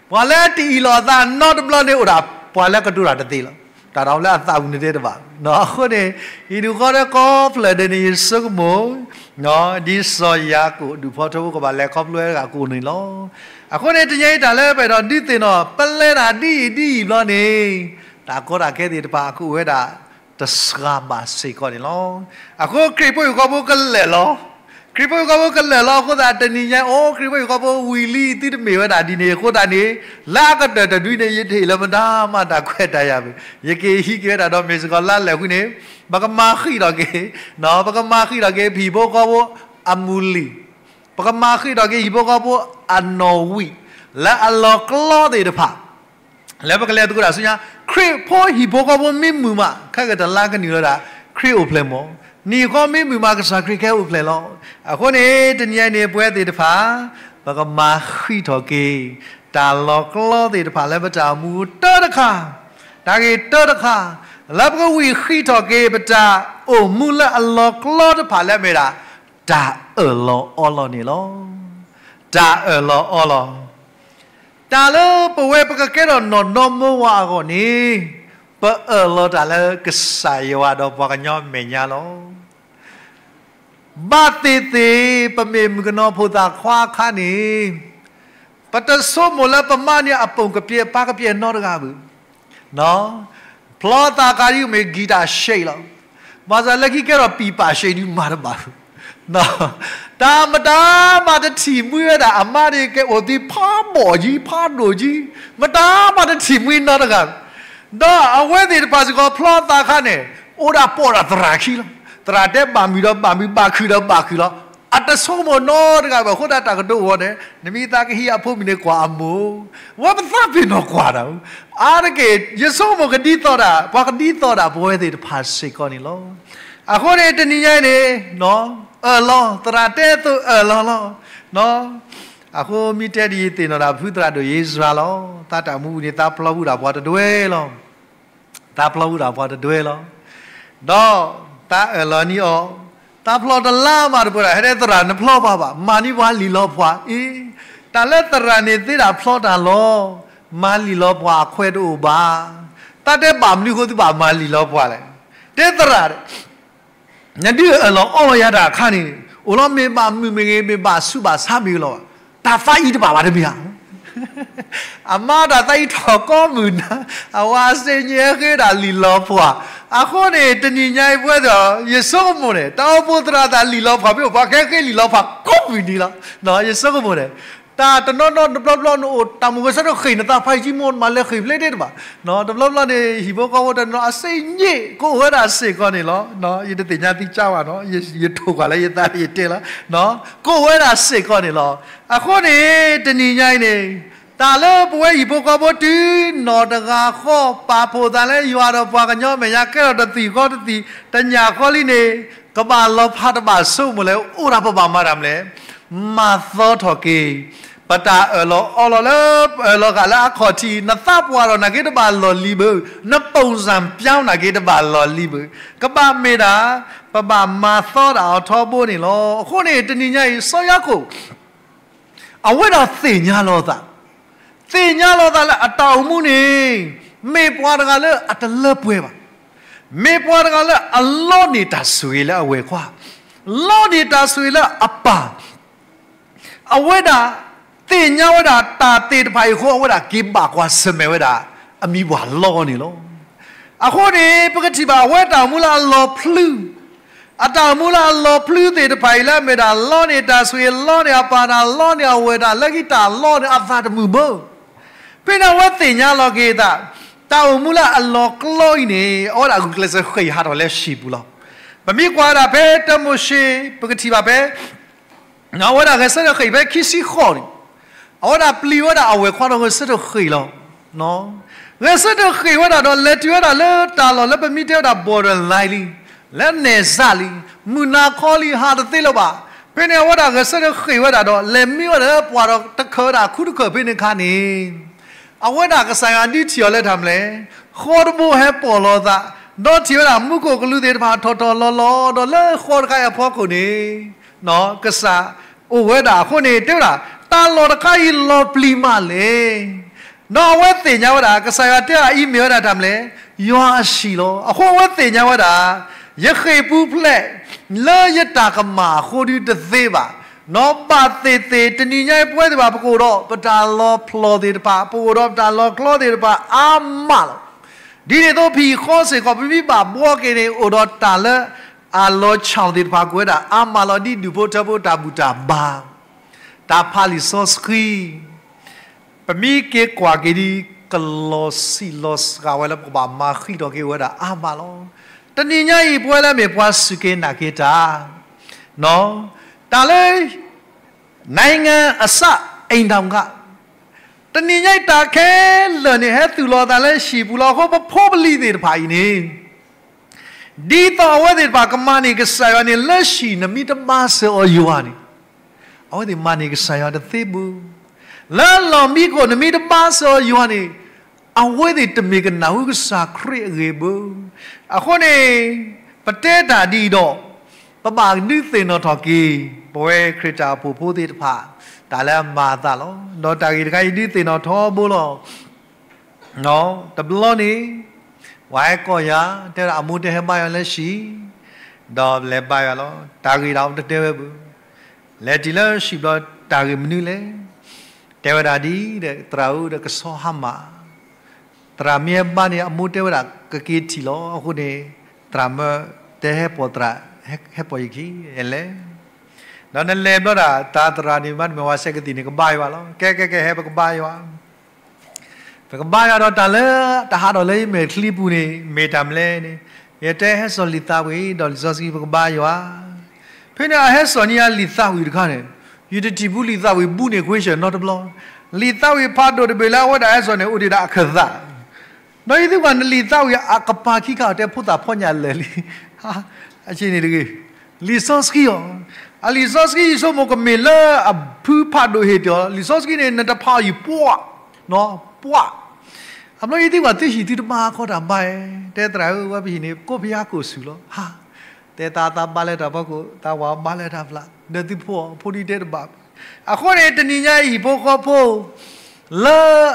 ပှၤလၢတအံၣ်လိာ်အသးနီတဘျီန့ၣ် အိၣ်ဒၣ်ပှၤလၢကတိၤတၢ်တသ့လီၤ. တၢ်ဒီးလၢအသးပူၤန့ၣ်တဲတဘၣ်. အဃိန့ၣ် ဟံၣ်ဒူၣ်ဃီဒီးကီဖျၢၣ်ဒဲးန့ၣ် ယဆိကမိၣ် ဒ်စီၤယၤကိာ်ဒူၣ်ဖီထီဖိကဘၣ်လဲၤခီဖျိဝဲတဂၤအသိးန့ၣ်လီၤ. အဃိန့ၣ် တနံၤညါအံၤတၢ်လၢပအဲၣ်ဒိးဒုးသ့ၣ်နီၣ် ပလဲၤတၢ်ဒ်အံၤဒ်အံၤဘျီန့ၣ်, တၢ်ကီတၢ်ခဲသ့ၣ်တဖၣ်ကအိၣ်ဝဲဒၣ် တစှၤဘၣ်စ့ၢ်ကီးန့ၣ်လီၤ. အဃိခရံာ်ဖိဟံၣ်ဖိဃီဖိကလၢာ်လီၤ. ခရံာ်ဖိဟံၣ်ဖိဃီဖိကလၢာ်လီၤအဃိသတး တနံၤညါအံၤ အိၣ်ခရံာ်ဖိဟံၣ်ဖိဃီဖိဝံၤလံ သုတမ့ၢ်ဝဲဒၣ်ဒ်န့ၣ်အဃိသတးန့ၣ်, လၢအကတၢၢ်တဒုန့ၣ် ယတဟ့ၣ်လၢမတၤမးတၢ်ခွဲးတၢ်ယာ်ဘၣ်. ယကဟံးက့ၤဝဲဒၣ်ဒီးမ့ၢ်စ့ၢ်ကီးလါလဲာ်ဃုာ်န့ၣ်, ပကမၤဃံးထီၣ်က့ၤ, ပကမၤဃံးထီၣ်က့ၤပဟံၣ်ဖိဃီဖိအမူလံၤ, ပကမၤဃံးထီၣ်က့ၤဟံၣ်ဖိဃီဖိအနီၣ်ဝံာ် လၢအလီၤကျီသ့ၣ်တဖၣ် လၢပကလဲၤသကိးတၢ်ဆူညါ, ခရံာ်ဖိဟံၣ်ဖိဃီဖိမ့ၢ်မုာ်မး ခဲကတလါကနုာ်လီၤဒၣ် ခရံာ်အိၣ်ဖျဲၣ်မး, နံၣ်ဃီမ့ၢ်မုာ်မး ကစၢ်ခရံာ်ကဟဲအိၣ်ဖျဲၣ်လီၤ. အဃိန့ၣ် တနံၤညါအံၤန့ၣ် ပဝဲသ့ၣ်တဖၣ် ပကမၤဃံးထီၣ်က့ၤ တၢ်လီၤကျီသ့ၣ်တဖၣ်လၢပတၢ်အိၣ်မူတၢတခါ, တၢ်ဂ့ၢ်တၢတခါ, လၢပကဝံၣ်ဃံးထီၣ်က့ၤ ပတၢ်အိၣ်မူလၢအလီၤကျီတဖၣ်လၢအမ့ၢ်ဒၣ် တၢ်အၢၣ်လီၤအီလီၤန့ၣ်လီၤ. တၢ်အၢၣ်လီၤအီလီၤ တၢ်လၢပဝဲပကကဲထီၣ်နီၢ်ဒီမါဝၤအဂီၢ်န့ၣ်, ပအၢၣ်လီၤတၢ်လၢကစၢ်ယွၤဒီးပှၤကညီမဲာ်ညါလီၤ. ဘၣ်သ့ၣ်သ့ၣ် ပမ့ၢ်မုၣ်ကနီၤဖိသၣ်ခွါအခါန့ၣ်, ပတဆိကမိၣ်လၢပမါန့ၣ်အပိာ်ကပျဲၢ်ပၢ်ကပျဲၢ်နီတဂၤဘၣ်. ဖျီသးခါဒ်မ့ၢ် guitar shake လီၤ. ဘၣ်ဆၣ်လၢခံကဲထီၣ်ပံာ်ပာ်ရှ့ဒုးမၤတဘၣ်ဘၣ် တၢ်မတၤမၤတထံၣ်မှံဝဲဒၣ်အမါန့ၣ် ကဲအိၣ်သံဖးဘီၣ်ကံ ဖးဒိၣ်ကံ, မတၤမၤတထံၣ်မှံနီတဂၤ. ဒီးအဝဲသ့ၣ်တဖၣ်စ့ၢ်ကီး ဖျီသးခါန့ၣ် အိၣ်ဒၣ်ပိာ်ဒၣ်သရၣ်ခံလီၤ. သရၣ်တဲဘၣ်မုာ်ဒီးဘၣ်မုာ်, ဘၣ်ခုၣ်ဒီးဘၣ်ခုၣ်လီၤ. အတဆိကမိၣ်နီတဂၤဘၣ်. အဃိသတးတၢ်ကတိၤအဂီၢ်န့ၣ် နမ့ၢ်သးကဟံးအဖိမုၣ်န့ၣ် ကွၢ်အမိၢ်, ဝဲပသးပ့ၤနီၣ်ကွၢ်တၢ်ဧိၤ, အါတက့ၢ် ယဆိကမိၣ်ကဒ်သိးဒၣ် ပှၤကဒ်သိးဒၣ်ပဝဲသ့ၣ်တဖၣ်စ့ၢ်ကီးန့ၣ်လီၤ. အဃိန့ၣ် တနံၤညါအံၤန့ၣ် အၢၣ်လီၤ သရၣ်တဲအသိးအၢၣ်လီၤလီၤ. အဃိမ့ၢ်တဲဒ်အံၤ သ့ၣ်နီၣ်ဒၣ်ဖုသရၣ်ဒိၣ်ယ့စရၤလီၤ. သးတၢ်မူပူၤန့ၣ် သးဖျီဝံၤဒၣ်ပှၤတဒွဲလီၤ. သးဖျီဝံၤဒၣ်ပှၤတဒွဲလီၤ. ဒီးသးအၢၣ်လီၤန့ၢ်အီၤ, သးဖျီတလါမးတပှဲၤဒၣ် ဟဲတဲသရၣ်နဖျီပှၤဘၣ်, မၤန့ၢ်ပှၤလံာ်လီၤဖှၣ်အံၤ, တၢ်လၢသရၣ်န့ၣ်သ့ဒၣ်ဖျီတၢ်လီၤ. မၤလံာ်လီၤဖှၣ်အခွဲးတအိၣ်ဘၣ်. သးတဲဘၣ်မနုၤအဃိသုဘၣ်မၤလံာ်လီၤဖှၣ်လဲၣ်. တဲသရၣ် နဒုးအၢၣ်လီၤအီလီၤယၤတၢ်အခါန့ၣ်, အိၣ်လီၤမ့ၢ်ဘၣ်မုာ်မ့ၢ်ဂ့ၤ မ့ၢ်ဘၣ်ဆူးဘၣ်ဆါမ့ၢ်ဂ့ၤလီၤ. တၢ်သးအံၤတဘၣ်ဘၣ်တမ့ၢ်ဧါ. အမါတၢ်သးအံၤထီၣ်ကီမုၢ်နၤ, အဝၤအစ့ၣ်ညါဃ့ဒၣ်လံာ်လီၤဖှၣ်. အဃိန့ၣ် တနံၤညါအံၤပဝဲသ့ၣ်, ယဆိကမိၣ်န့ၣ် တၢ်အိၣ်ဖှိၣ်သရၣ်သးလံာ်လီၤဖှၣ် မ့ၢ်အိၣ်ပှၤကဟဲဃ့လံာ်လီၤဖှၣ်ကိးမုၢ်နံၤလီၤ. ယဆိကမိၣ်န့ၣ် တၢ်တနီၤနီၤတဘျီဘျီနအိၣ်တၢ်မုၢ်ဝဲဆၢထၢၣ်ဃ့ၢ်နသးဖးယံာ်မ့ၢ် နမၤလဲၤဃ့ၢ်ဖျဲးတ့ၢ်တဘၣ်. တဘျီဘျီန့ၣ် ဟံၣ်ဖိဃီဖိတနီၤအစ့ၣ်ညါ ကအိၣ်ဝဲဒၣ်စ့ၢ်ကီးန့ၣ်လီၤ. ယတသ့ၣ်ညါသံကၢ်ဘၣ်နီၤ, ယထိၣ်ကွၢ်လၢယသးယတဲလီၤ. ကအိၣ်ဝဲဒၣ်စ့ၢ်ကီးန့ၣ်လီၤ. အဃိန့ၣ် တနံၤညါအံၤန့ၣ် တၢ်လၢပဝဲဟံၣ်ဖိဃီဖိတုၤနီၢ်တဂၤဃီ ပာ်ဖှိၣ်သးလၢယွၤဒီးပှၤကညီမဲာ်ညါ ကဲထီၣ်တသံၣ်ဃီတသံၣ် တညၣ်ဃီလံန့ၣ် ကဘၣ်လီၤဖးတဘၣ်ဆိကမိၣ်လဲၣ်, အိၣ်ဒၣ်ပဘၣ်မၤတၢ်မနုၤလဲၣ်, မၤသီထီၣ်က့ၤ ပတၢ်အၢၣ်လီၤအီလီၤလၢပအၢၣ်လီၤဂာ်လၢအခီၣ်ထံး, နသးပှၢ်ထီၣ်နာ်က့တဘၣ်လီၢ်လံၤဘၣ်, န ပုံစံပြောင်း နာ်က့တဘၣ်လီၢ်လံၤဘၣ်, ကဘၣ်မ့ၢ်ဒၣ် ပဘၣ်မၤသီဒၣ်အီၤထီဘိန့ၣ်လီၤ. အဃိန့ၣ် တနံၤညါအံၤ စီၤယၤကိာ် အဝဲဒၣ်သ့ၣ်ညါလီၤသး, သ့ၣ်ညါလီၤသးလၢအတၢ်အိၣ်မူန့ၣ် မ့ၢ်ပှၤတဂၤလၢအတလၢပှဲၤဘၣ်, မ့ၢ်ပှၤတဂၤလၢအလီန့ၢ်တၢ်ဆိၣ်ဂ့ၤလၢအဝဲၢ်ခွါ, လီန့ၢ်တၢ်ဆိၣ်ဂ့ၤလၢအပၢ် အဝဲဒၣ်သ့ၣ်ညါဝဲဒၣ်တၢ်သ့ၣ်တဖၣ်အံၤအဃိ အဝဲဒၣ်က့ၤဘၣ်ကွၢ်ဆၢၣ်မဲာ်ဝဲဒၣ် အမံၤပှၢ်လီန့ၣ်လီၤ. အဃိန့ၣ် ပကထံၣ်ဘၣ်အဝဲတၢ်အိၣ်မူလၢအလီၤဖျူ, အတၢ်အိၣ်မူလၢအလီၤဖျူသ့ၣ်တဖၣ်အံၤလၢအမ့ၢ်ဒၣ်လီန့ၢ်တၢ်ဆိၣ်ဂ့ၤ လီန့ၢ်အပၢ်တၢ် လီန့ၢ်အဝဲၢ်တၢ် လၢခံတၢ်လီန့ၢ်အသးတမုာ်ဘၣ်. ဖဲန့ၣ်အဝဲသ့ၣ်ညါလီၤက့ၤအသး, တၢ်အိၣ်မူလၢအလီၤကျီအံၤန့ၣ် အဝဲဒၣ်ဂုာ်ကျဲးစၢးဃ့ၢ်ဟးထီၣ်လၢဟံၣ်ပူၤလီၤ. ပမ့ၢ်ကွၢ်ဝဲဒၣ်ဖဲတၢမိၤၡ့ ပကထံၣ်ဘၣ်ဖဲ အဝဲဒၣ်ဂဲၤဆၢထၢၣ်ဃ့ၢ်ဖဲခံဆံဃိးန့ၣ်, အဝဲဒၣ်ပျံၤဝဲဒၣ်အဝဲၢ်ခွါဒီးဂဲၤဆၢထၢၣ်ဃ့ၢ်လီၤ. ဂဲၤဆၢထၢၣ်ဃ့ၢ်ဝဲဒၣ်ဒီးလဲၤတုၤဝဲဒၣ်လၢတၢ်လီၢ်လၢပမ့ၢ်တဲဝဲဒၣ် borderline လံ, လၢနဲၣ်စၢ်လံ, မုၢ်နၤခီလံ ဟးတသ့လၢၤဘၣ်. ဖဲန့ၣ်အဝဲဒၣ်ဂဲၤဆၢထၢၣ်ဃ့ၢ်ဝဲဒၣ်ဒီး လဲၤမံဝဲဒၣ်လၢပှၤဒီးတခၢးဝဲဒၣ်ခူတခၢးဖဲန့ၣ်အခါန့ၣ် အဝဲဒၣ်ကစၢ်ယွၤဒုးထံၣ်အီၤလၢတၢ်မနုၤလဲၣ်, ဃီတဘိဟဲပိာ်လီၤအသး, ဒီးထံၣ်ဝဲဒၣ်မူခိၣ်ကလူးသ့ၣ်တဖၣ်ထီၣ်ထီၣ်လီၤလီၤ ဒီးလၢဃီတခါအံၤအဖီခိၣ်န့ၣ် ကစၢ်အိၣ်ဝဲဒၣ်အဃိန့ၣ် တဲဝဲဒၣ် တၢ်လီၢ်တခါအံၤလီၤပျံၤမးလဲၣ်. ဒီးအဝဲသ့ၣ်ညါဝဲဒၣ် ကစၢ်ယွၤတဲအီၤအံၤမ့ၢ်ဝဲဒၣ်တၢ်မနုၤလဲၣ်, ယွၤအဟံၣ်လီၤ. အဃိအဝဲသ့ၣ်ညါဝဲဒၣ် ယဃ့ၢ်ပူၤဖျဲးလၢယတၢ်ကမၣ်အဃိဒုးတသ့ဘၣ်. နီၢ်ဘၣ်သ့ၣ်သ့ၣ် တနံၤညါအံၤပဝဲသ့ၣ်တဖၣ် ပကအိၣ်ဒီးပတၢ်လီၤဖျိးသ့ၣ်တဖၣ် ပအိၣ်ဒီးပတၢ်လီၤကျီသ့ၣ်တဖၣ်အါမးလီၤ. ဒ်န့ၣ်အသိး ပဟံၣ်ဃီစ့ၢ်ကီး ပမ့ၢ်ဘၣ်ဘှီက့ၤန့ၣ် အိၣ်ဒီးတၢ်လၢအလီၤဆၣ်သ့ၣ်တဖၣ် ကအိၣ်ဝဲဒၣ်အါမးလီၤ. ဒ်ဒူၣ်ဖိထၢဖိတၢ်ဘူၣ်တၢ်ဘါ, တၢ်ဖးလံာ်စီဆှံ ပမ့ၢ်က့ၤကွၢ်က့ၤဒ် ကလီၤဆံးလီၤစှၤဝဲလၢ ပကဘၣ်မၤဃံးထီၣ်က့ၤဝဲဒၣ်အါမးလီၤ. တနံၤညါအံၤ ပဝဲလၢမ့ၢ်ပှၤစူၢ်က့ၤနာ်က့ၤတၢ် တၢ်လၢ နိုင်ငံအစ အိမ်ထောင်က တနံၤညါအံၤတၢ်ခဲလၢာ်န့ၣ် ဟဲသူၣ်လီၤအသးလၢဟံၣ်ပူၤလီၤ. အဃိပဖိပလံၤသ့ၣ်တဖၣ်အံၤန့ၣ် ဒ်သိးအဝဲသ့ၣ်တဖၣ်ကမၤန့ၢ်ကစၢ်ယွၤန့ၣ် လၢဟံၣ်နမ့ၢ်တဘါစၢၤအီၤယွၤန့ၣ် အဝဲသ့ၣ်မၤန့ၢ်ကစၢ်ယွၤတသ့ဘၣ်. လၢလီၢ်မံခိၣ်နမ့ၢ်တဘါစၢၤအီၤယွၤန့ၣ် အဝဲသ့ၣ်တမ့ၢ်ကနၣ်ဟူကစၢ်ခရံာ်အဂ့ၢ်ဘၣ်. အဃိန့ၣ် ပတဲတၢ်ဒ်အံၤဒီး ပဘၣ်ဒုးသ့ၣ်နီၣ်ထီၣ်က့ၤ ပဝဲခရံာ်တၢ်အိၣ်ဖှိၣ်ဖိသ့ၣ်တဖၣ် တၢ်လၢအမၤအသးလီၤ. ဒီးတၢ်ဂ့ၢ်တခါအံၤဒုးသ့ၣ်နီၣ်ထီဘိလီၤ. တဘျီန့ၣ် ပှၤဟဲကိးယၤ တဲဝဲဒၣ်အမိၢ်တဲဟဲဘါယွၤလၢဟံၣ်, ဒီးလဲၤဘါယွၤလီၤ. တၢ်ဂ့ၢ်ဒီးတတဲဝဲဘၣ်. လဲၤတုၤလၢဟံၣ်ဘျီ တၢ်ဂ့ၢ်မနုၤလဲၣ်. တဲဝဲဒၣ်ဒ်ဒီး သရၣ်ဧၢဒီး ကဆီဟါမၢ်, သရၣ်မ့ၢ်ဟဲဘါန့ၣ် အမိၢ်တဲဝဲဒၣ် ကက့ၤထံၣ်လီၤ. အဃိန့ၣ် သရၣ်မၢတဲဟဲပိာ်သရၣ်, ဟဲပိာ်ယခံ လဲၤ. ဒီးနလဲၤဘျီဒၣ် တၢ်သရၣ်န့ၣ် ဘၣ်တမ့ၢ်ဝဲစဲးကသံၣ်န့ၣ် ကဘါယွၤလီၤ. ကဲ ကဲ ကဲ ဟဲပကဘါယွၤ ပကဘါယွၤဒီးတၢ်လၢတဟးထီၣ်လၢယမဲာ်ချံပူၤန့ၣ် မ့ၢ်တၢ်မနုၤလဲၣ်န့ၣ်, ယတဲဟဲစိာ်လံာ်သးဝံၣ်ဒီးလံာ်စီဆှံ ပကဘါယွၤ. ဖဲန့ၣ်အဟဲစိာ်န့ၢ်ယၤလံာ်သးဝံၣ်တခါန့ၣ်, ယတထံၣ်ဘူးလံာ်သးဝံၣ်ဘူးန့ၢ်ခွ့ဆၢၣ်နီတဘျီ. လံာ်သးဝံၣ်ဖးဒိၣ်တဘ့ၣ်လၢအဝဲဒၣ်ဟဲစိာ်န့ၣ် အိၣ်ဒံးဒၣ်အခၢၣ်သး ဒီးယသ့ၣ်ကွၢ်နလံာ်သးဝံၣ်အကပၤခံခါအီၤ တဲဖိသၣ်ဖီညၣ်လၢာ်လံ. အဆ့န့ၣ်တဂ့ၤ, လံာ်စီဆှံအီၤ, အလံာ်စီဆှံယဆိကမိၣ်ကမ့ၢ်လၢအဖုဖးဒိၣ်ဟ့ၣ်တ့ၢ်အီၤ, လံာ်စီဆှံန့ၣ် နတဖးအီၤယံၤပှၢ်, ပှၢ်. အဘျီယသ့ၣ်ကွၢ်သုဟံၣ်သုတဘါခီတၢ်ဘါ, တဲသရၣ်ဧၢ ဝဲပဟံၣ်န့ၣ် ကိးဖဲယါကိၢ်ဆူၣ်လီၤ. တဲသးသးဘါလၢတၢ်ဖီခိၣ်, သးဝၤဘါလၢတၢ်ဖျါ, ဒီးသုဖိအီၤ ဖိဒံတဲတဘၣ်. အဃိန့ၣ် တနံၤညါအံၤဟံၣ်ဖိဃီဖိ လၢ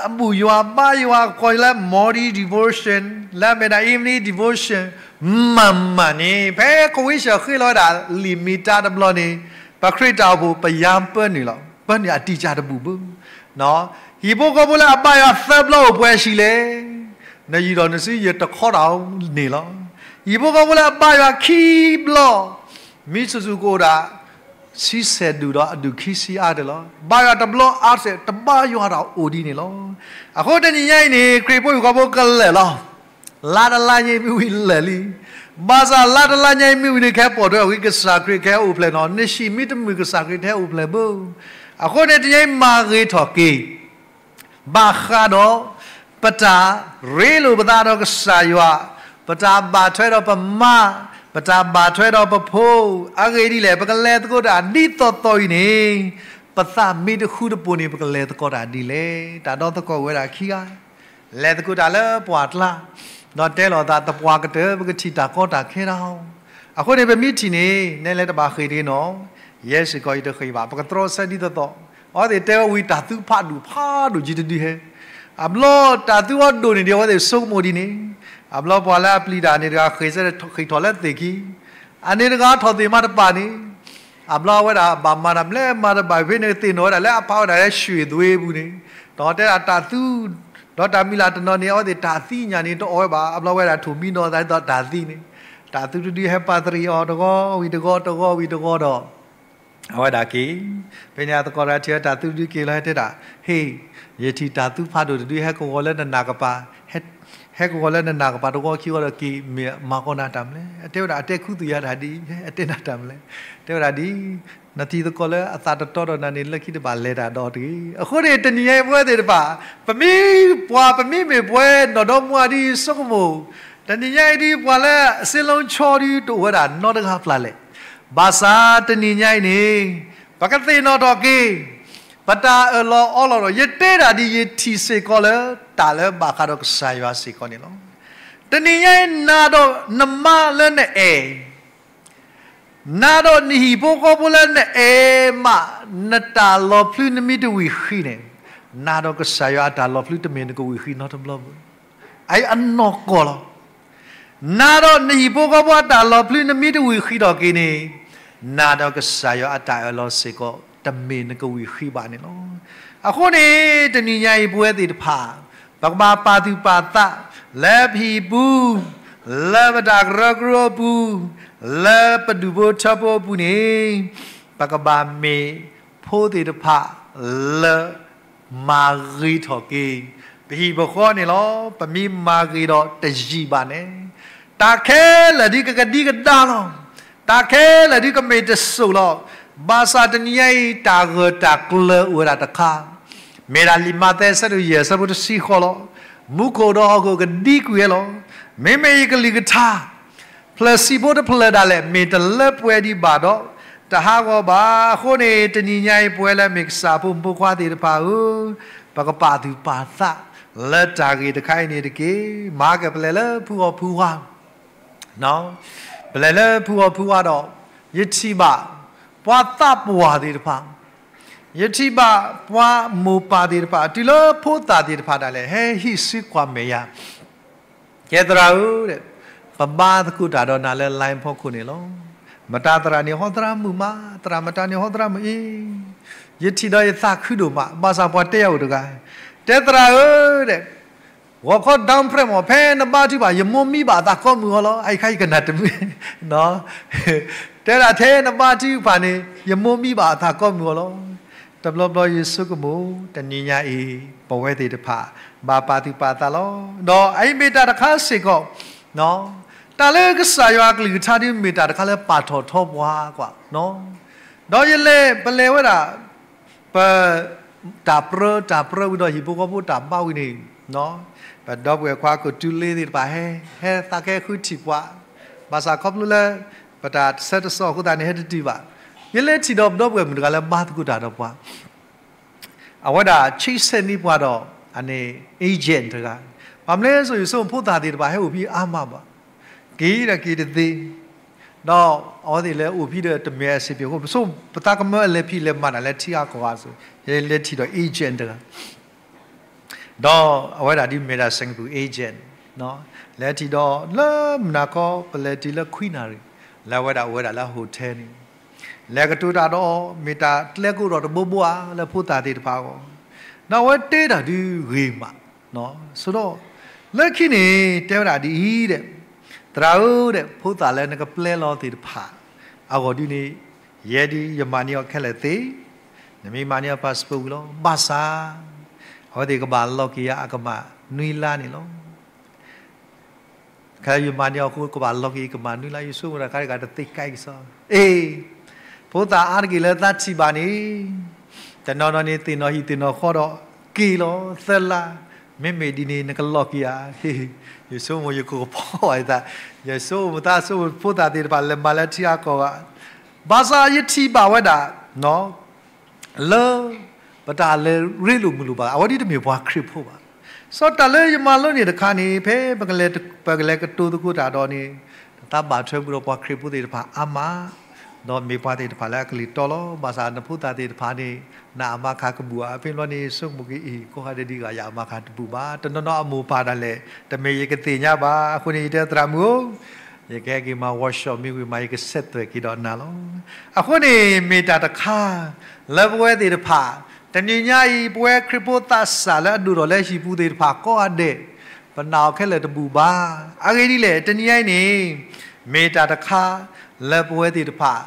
အဘူၣ်ယွၤဘါယွၤ ကိးလၢ morning devotion လၢအမ့ၢ်ဒၣ် evening devotion မၤမၤန့ၣ် ဖဲကဝံစၢၣ်ဃ့လီၤဝဲဒၣ် လံာ်မံတၢ်တဘျီန့ၣ် ပခရံာ်တၢ်အိၣ်ဖှိၣ်ပယါပၢနုာ်လီၤ. ပၢနုာ်အတံာ်စၢ်တဘူၣ်ဘၣ်. ဟံၣ်ဖိဃီဖိလၢအဘါယွၤသၢဘျီအိၣ်ပှဲၤဆံးလဲၣ်. နယုၢ်ဒီးနစုယတခီတၢ်အီၤန့ၣ်လီၤ. ဟံၣ်ဖိဃီဖိလၢအဘါယွၤခံဘျီ မံဆူၣ်ဆူၣ်ကအိၣ်ဒၣ် ဆံဆဲးဒူၣ်ဒီးအဒူၣ်ခံဆံအါတလီၤ. ဘါယွၤတဘျီအါစဲး တဘါယွၤတၢ်အိၣ်ဒ်န့ၣ်လီၤ. အဃိတနံၤညါအံၤန့ၣ် ခရံာ်ဖိဟံၣ်ဖိဃီဖိကလဲာ်လီၤ. လါတလါညါအံၤမ့ၢ်ဝံၤလဲာ်လံ. ဘၣ်ဆၣ်လါတလါညါအံၤမ့ၢ်ဝံၤန့ၣ် ကဟဲပိာ်ထွဲအဂ့ၢ် ကစၢ်ခရံာ်ကဟဲအိၣ်ဖျဲၣ်နီၤ. နဟံၣ်မ့ၢ်တမုာ် ကစၢ်ခရံာ်တဟဲအိၣ်ဖျဲၣ်ဘၣ်. အဃိန့ၣ် တနံၤညါအံၤမၤဂ့ၤထီၣ်က့ၤ ဘၣ်ဃးဒီး ပတၢ်ရ့လိာ်ပသးဒီးကစၢ်ယွၤ, ပတၢ်ဘၣ်ထွဲဒီးပမါ, ပတၢ်ဘၣ်ထွဲဒီးပဖိ, အဂ့ၢ်ဒ်လဲၣ် ပကလဲၤသကိးတၢ်ဒ်သိးသိးအံၤန့ၣ်, ပသးမ့ၢ်တဃူတပိာ်န့ၣ် ပကလဲၤသကိးတၢ်ဒ်လဲၣ်. တၢ်ဒီသကိးဝဲဒၣ်ခံဂၤ လဲၤသကိးတၢ်လၢပှၢ်ကျါ, ဒီးတဲလိာ်သး သပှၢ်ကတၢၢ် ပကထံၣ်တၢ်ကီတၢ်ခဲတၢ်ဧိၤ. အဃိန့ၣ် ပမ့ၢ်ထံၣ်န့ၣ် နဲလဲၤတဘၣ်ဃ့ၢ်တဂ့ၤနီၤ, ယဲစ့ၢ်ကီးယတဃ့ၢ်ဘၣ်, ပကတြီဆၢဒ်သိးသိး. အဝဲသ့ၣ်တဲဝဲဝံၤတၢ်သူဖးဒိၣ်ဖးဒိၣ်ကံတဒုဟဲ, အဘျီတၢ်သူအီၤဒိၣ်န့ၢ်ဒံး အဝဲသ့ၣ်ဆိကမိၣ်ဒ်န့ၣ်, အဘျီပှၤလၢအပျံၤတၢ်န့ၣ်တဂၤ ဃ့ၢ်ဆၢဃ့ၢ်ထီၣ်လၢသ့ၣ်ခံ, အန့ၣ်တဂၤထီၣ်သ့ၣ်မးတပာ်န့ၣ်, အဘျီဝဲဒၣ်ဘၣ်မၤတၢ်မနုၤလဲၣ် မၤတဘၣ်ဖဲန့ၣ် သ့ၣ်နီၣ်ဝဲဒၣ်လၢအဖးဝဲဒၣ်လၢ ရွှေသွေးပူၤန့ၣ်, ဒီးတဲဒၣ်တၢ်သူ, ဒီးတၢ်မံၤလၢ်တနီၤန့ၣ် အဝဲသ့ၣ်တၢ်သံညါန့ၣ်တအိၣ်ဝဲဘၣ်, အဘျီဝဲဒၣ်ထိၣ်မံနီၤသးဒ်သိးတၢ်သံန့ၣ်, တၢ်သူတဒုဟဲပာ်တရံးအီၤတဂီၤဝံၤတဂီၤ တဂီၤဝံၤတဂီၤဒီး အဝဲဒၣ်က့ၤ, ဖဲန့ၣ်အသကိးတဂၤထံၣ်ဝဲတၢ်သူတဒုက့ၤလီၤ ဟဲတဲဒၣ်, ဟ့ၣ်, ယထံၣ်တၢ်သူဖးဒိၣ်တဒု ဟဲကဝီၤလၢနနၢ်ကပၤ, ဟဲကဝီၤလၢနနၢ်ကပၤတဝီခံဝီဒီးက့ၤမၤကီၢ်နၤတၢ်မနုၤလဲၣ်, အတဲဝဲဒၣ် အတဲခူသူၣ်ယၤတၢ်ဒ်အံၤ, အတဲနၤတၢ်မနုၤလဲၣ်, တဲဝဲဒၣ်ဒ်, နထံၣ်သကိးလၢအသးတတီဒီးနၤန့ၣ် လၢခံတဘၣ်လဲၤတၢ်ဒီးတဂ့ၤ. အဃိန့ၣ် တနံၤညါအံၤပဝဲသ့ၣ်တဖၣ်, ပမ့ၢ်ပှၤ ပမ့ၢ်မ့ၢ်ပှၤနီၢ်ဒီမါဒ်ဆိကမိၣ်, တနံၤညါအံၤဒ်ပှၤလၢအစ့လီၤဆီဒ်တအိၣ်ဝဲဒၣ်နီတဂၤဖျါလဲၣ်. ဘၣ်ဆၣ်တနံၤညါအံၤန့ၣ်, ပကသ့ၣ်နီၣ်ထီၣ်က့ၤ ပတၢ်အၢၣ်လီၤအီလီၤဒီး ယတဲဒၣ်ဒ်ယထံၣ်စ့ၢ်ကီးလၢ တၢ်လၢဘၣ်ဃးဒီးကစၢ်ယွၤစ့ၢ်ကီးန့ၣ်လီၤ. တနံၤညါအံၤ နၤဒီးနမါလၢနအဲၣ် နၤဒီးနဟံၣ်ဖိဃီဖိလၢနအဲၣ်မး နတၢ်လီၤဖျုးနမ့ၢ်တဝံၢ်ဃံန့ၣ်, နၤဒီးကစၢ်ယွၤအတၢ်လီၤဖျုးတမ့ၢ်နကဝံၢ်ဃံနီတဘျီဘၣ်. အအံၤအနီၢ်ကီၢ်လီၤ. နၤဒီးနဟံၣ်ဖိဃီဖိအတၢ်လီၤဖျုးနမ့ၢ်တဝံၢ်ဃံထီၣ်က့ၤန့ၣ်, နၤဒီးကစၢ်ယွၤအတၢ်အၢၣ်လီၤစ့ၢ်ကီး တမ့ၢ်နကဝံၢ်ဃံဘၣ်န့ၣ်လီၤ. အဃိန့ၣ် တနံၤညါအံၤပဝဲသ့ၣ်တဖၣ် ပကဘၣ်ပာ်သူၣ်ပာ်သး လၢပဟံၣ်ပူၤ, လၢပတၢ်ကရၢကရိအပူၤ, လၢပဒူၣ်ဖိထၢဖိအပူၤန့ၣ်, ပကဘၣ်မ့ၢ်ဖိသ့ၣ်တဖၣ်လၢ မၤဂ့ၤထီၣ်က့ၤ ပဟံၣ်ပဃီန့ၣ်လီၤ. ပမ့ၢ်မၤဂ့ၤဒီးတယံာ်ဘၣ်န့ၣ်, တၢ်ခဲလၢာ်ဒ်ကကဒံကဒါလီၤ. တၢ်ခဲလၢာ်ဒ်ကမ့ၢ်တစိၢ်လီၤ. ဘၣ်ဆၣ်တနံၤညါအံၤ တၢ်ဂၢၢ်တၢ်ကျၢၤအိၣ်ဝဲဒၣ်တခါ, မ့ၢ်ဒၣ်လံာ်မးသဲ အဆၢဒိၣ်ယဲၢ် အဆၢဖိတဆံဃိးလီၤ. မူခိၣ်ဒီးဟီၣ်ခိၣ်ကဒံကွံာ်ဝဲလီၤ. မ့မ့ၢ်ယကလုၢ်ကထါ ဖျၢၣ်ဆံးဖိတဖျၢၣ်ဒၣ်လဲာ် မ့ၢ်တလၢပှဲၤဒံးဘၣ်ဒီး တဟးဂီၤဘၣ်. အဃိန့ၣ် တနံၤညါအံၤ ပဝဲလၢအမ့ၢ်ကစၢ်ဖိမုၣ်ဖိခွါသ့ၣ်တဖၣ်ဧၢ, ပကပာ်သူၣ်ပာ်သး လၢတၢ်ဂ့ၢ်တခါအံၤန့ၣ်တက့ၢ်. မၤကပလဲၤလၢဖုဂီၢ်ဖုဝါ, ပလဲၤလၢဖုဂီၢ်ဖုဝါဒီး ယထံၣ်ဘၣ် ပှၤသးပှၢ်သ့ၣ်တဖၣ်, ယထံၣ်ဘၣ်ပှၤမိၢ်ပၢ်သ့ၣ်တဖၣ် တုၤလၢဖိသၣ်သ့ၣ်တဖၣ်ဒၣ်လဲာ် ဟဲဟံးစုကွၢ်မဲာ်ယၤ ကဲသရၣ်ဧၢ, ပဘါသကိးတၢ်ဒီးနၤလၢ line ဖီခိၣ်န့ၣ်လီၤ. မတၤသရၣ်န့ၣ် ဟီသရၣ်မုၣ်မး, သရၣ်မတၤန့ၣ် ဟီသရၣ်မုၣ်အံၤ, ယထံၣ်ဒီးယသးခုဒိၣ်မး, ဘၣ်ဆၣ်ပှၤတဲယၤအိၣ်တဂၤ, တဲသရၣ်ဧၢ, ဂီၤခီ down ဖရဲမး ဖဲနဘါထုကဖၣ် ယမိၢ်မံဘၣ်အသး ကိးမုၢ်ဂီၤလီၤ. အအံၤခါယကနၣ်တမုာ်, တဲဒၣ်ထဲနဘါထုကဖၣ်န့ၣ် ယမိၢ်မံဘၣ်အသး ကိးမုၢ်ဂီၤလီၤ. တဘျီဘျီယဆိကမိၣ် တနံၤညါအံၤ ပဝဲသ့ၣ်တဖၣ် ဘၣ်ပာ်သူၣ်ပာ်သးလီၤ. ဒီးအအံၤမ့ၢ်တၢ်တခါစ့ၢ်ကီး, တၢ်လၢကစၢ်ယွၤအကလုၢ်ကထါဒ်မ့ၢ်တၢ်တခါလၢပာ်ထီၣ်ထီပှၤကွၢ်, ဒီးယလဲၤ ပလဲၤဝဲဒၣ် ပ တၢ်ပြၢတၢ်ပြၢဝံၤဒီး ဟံၣ်ဖိဃီဖိတၢ်ဘါဝံၤန့ၣ်, ပဒီပုၢ်ဝဲၢ်ခွါကိးတုၤလ့သ့ၣ်တဖၣ်ဟဲ, ဟဲသးကဲဃုထံၣ်ပှၤ, ဘၣ်ဆၣ်ခီဖျိလၢ ပတၢ်ဆၢတစီၣ်အဃိသတးန့ၣ် ဟဲတတုၤဘၣ်. ယလဲၤထံၣ်ဒီးပဒီပုၢ်ဝဲၢ်မုၣ်တဂၤလၢဘါသကိးတၢ်ဒီးပှၤ အဝဲဒၣ် ချိတ်ဆက် န့ၢ်ပှၤဒီး အန့ၣ် agent တဂၤ, ဘၣ်မနုၤလဲၣ် ယဆိကမိၣ်ဖိသၣ်သ့ၣ်တဖၣ်ဟဲအိၣ်ဖဲအါမးဘၣ်, က့ၤဒီးက့ၤတသ့, ဒီးအဝဲသ့ၣ်လၢအိၣ်ဖဲဒီးတမ့ၢ် အဆင်ပြေ အဃိ ပဆိကမိၣ် ပသးကမၢအလဲၤဖံးလဲၤမၤတၢ်လၢထံအါကီၢ်အါစ့ၢ်, ယလဲၤထံၣ်ဒီး agent တဂၤ ဒီးအဝဲဒၣ်ဒ်မ့ၢ်ဒၣ် Singapore agent, လဲၤထံၣ်ဒီးလၢမုၢ်နၤခီ ပလဲၤတုၤလၢခွံနၣ်ရံၣ်, လၢအဝဲဒၣ်အိၣ်ဝဲဒၣ်လၢ hotel န့ၣ်, လဲၤကတိၤတၢ်ဒီး မ့ၢ်တၢ်ကျဲကအိၣ်ဒီးတဘိဘိဧါလၢဖိသၣ်သ့ၣ်တဖၣ်အဂီၢ်, ဒီးအဝဲတဲတၢ်ဒုးဂ့ၤမး, ဆိဒီး လၢခံန့ၣ် တဲဝဲဒၣ်ဒ်အံၤဒီး, သရၣ်ဧၢဒီး ဖိသၣ်လၢနကပျဲလီၤသ့ၣ်တဖၣ် အဂီၢ်ဒ်န့ၣ် ယဲဒၣ်ယမၤန့ၢ်အီၤခဲလၢာ်သ့, နမ့ၢ်မၤန့ၢ်အီၤ passport ဝံၤလီၤ. ဘၣ်ဆၣ် အဝဲသ့ၣ်ကဘၣ်လီၤက့ၤယၤအကမၢ်နွံလါန့ၣ်လီၤ. ခဲအံၤယမၤန့ၢ်အီၤအဃိ ကဘၣ်လီၤက့ၤယကမၢ်နွံလါ, ယဆိကမိၣ်တၢ်ခါတဂၤတသ့ကဲကစီ, အ့, ဖိသၣ်အါတက့ၢ်လၢသးထံၣ်ဘၣ်န့ၣ်, တနီၤနီၤန့ၣ် သ့ၣ်နီၣ်ဟံၣ်သ့ၣ်နီၣ်ဃီဒီး က့ၤလီၤသၢလါ, မ့မ့ၢ်ဒ်န့ၣ် နကလီၤက့ၤဧါ, ယဆိကမိၣ်ယကကဖီဝဲသး, ယဆိကမိၣ်သးဆိကမိၣ်ဖိသၣ်သ့ၣ်တဖၣ် လဲၤမၤလၢထံအါကီၢ်ဘၣ်, ဘၣ်ဆၣ်ယထံၣ်ဘၣ်ဝဲဒၣ် လၢ ပတၢ်လဲၤရ့လိာ်မုာ်လိာ်ဘၣ် အဝဲဒ်တမ့ၢ်ပှၤခရံာ်ဖိဘၣ်. စီၤတၢ်လၢယမၤလိန့ၣ်တခါန့ၣ် ဖဲ ပကလဲၤကတိၤသကိးတၢ်ဒီးန့ၣ် တၢ်ဘၣ်ထွဲဘူးဒီးပှၤခရံာ်ဖိသ့ၣ်တဖၣ်အါမး, ဒီးမ့ၢ်ပှၤသ့ၣ်တဖၣ်လၢအကလုၢ်တီလီၤ. ဘၣ်ဆၣ်နဖိသၣ်သ့ၣ်တဖၣ်န့ၣ် နအမါခါကဘူၣ်ဧါ, ဖဲဘျီန့ၣ် ဆိကမိၣ်က့ၤအံၤ ကိးဂၤဒဲးဒ်ဂၤယအမါခါတဘူၣ်ဘၣ်, တနီၤနီၤအမိၢ်ပၢ်ဒၣ်လဲာ် တမ့ၢ်ယကသ့ၣ်ညါဘၣ်. အဃိန့ၣ် ယတဲသရၣ်မုၣ်ဧၢ ယကဟဲက့ၤမၤ workshop မ့ၢ်ဝံၤမး ယကဆဲးသွဲၣ်က့ၤဒီးနၤလီၤ. အဃိန့ၣ် မ့ၢ်တၢ်တခါ လၢပဝဲသ့ၣ်တဖၣ် တနံၤညါအံၤ ပဝဲခရံာ်ဖိသးစၢ်လၢအဒိၣ်ထီၣ်လၢဟံၣ်ပူၤသ့ၣ်တဖၣ်ကိးဂၤဒဲး ပနာ်အီၤခဲလၢာ်တဘူၣ်ဘၣ်. အဂ့ၢ်ဒ်လဲၣ် တနံၤညါအံၤန့ၣ် မ့ၢ်တၢ်တခါ လၢပဝဲသ့ၣ်တဖၣ်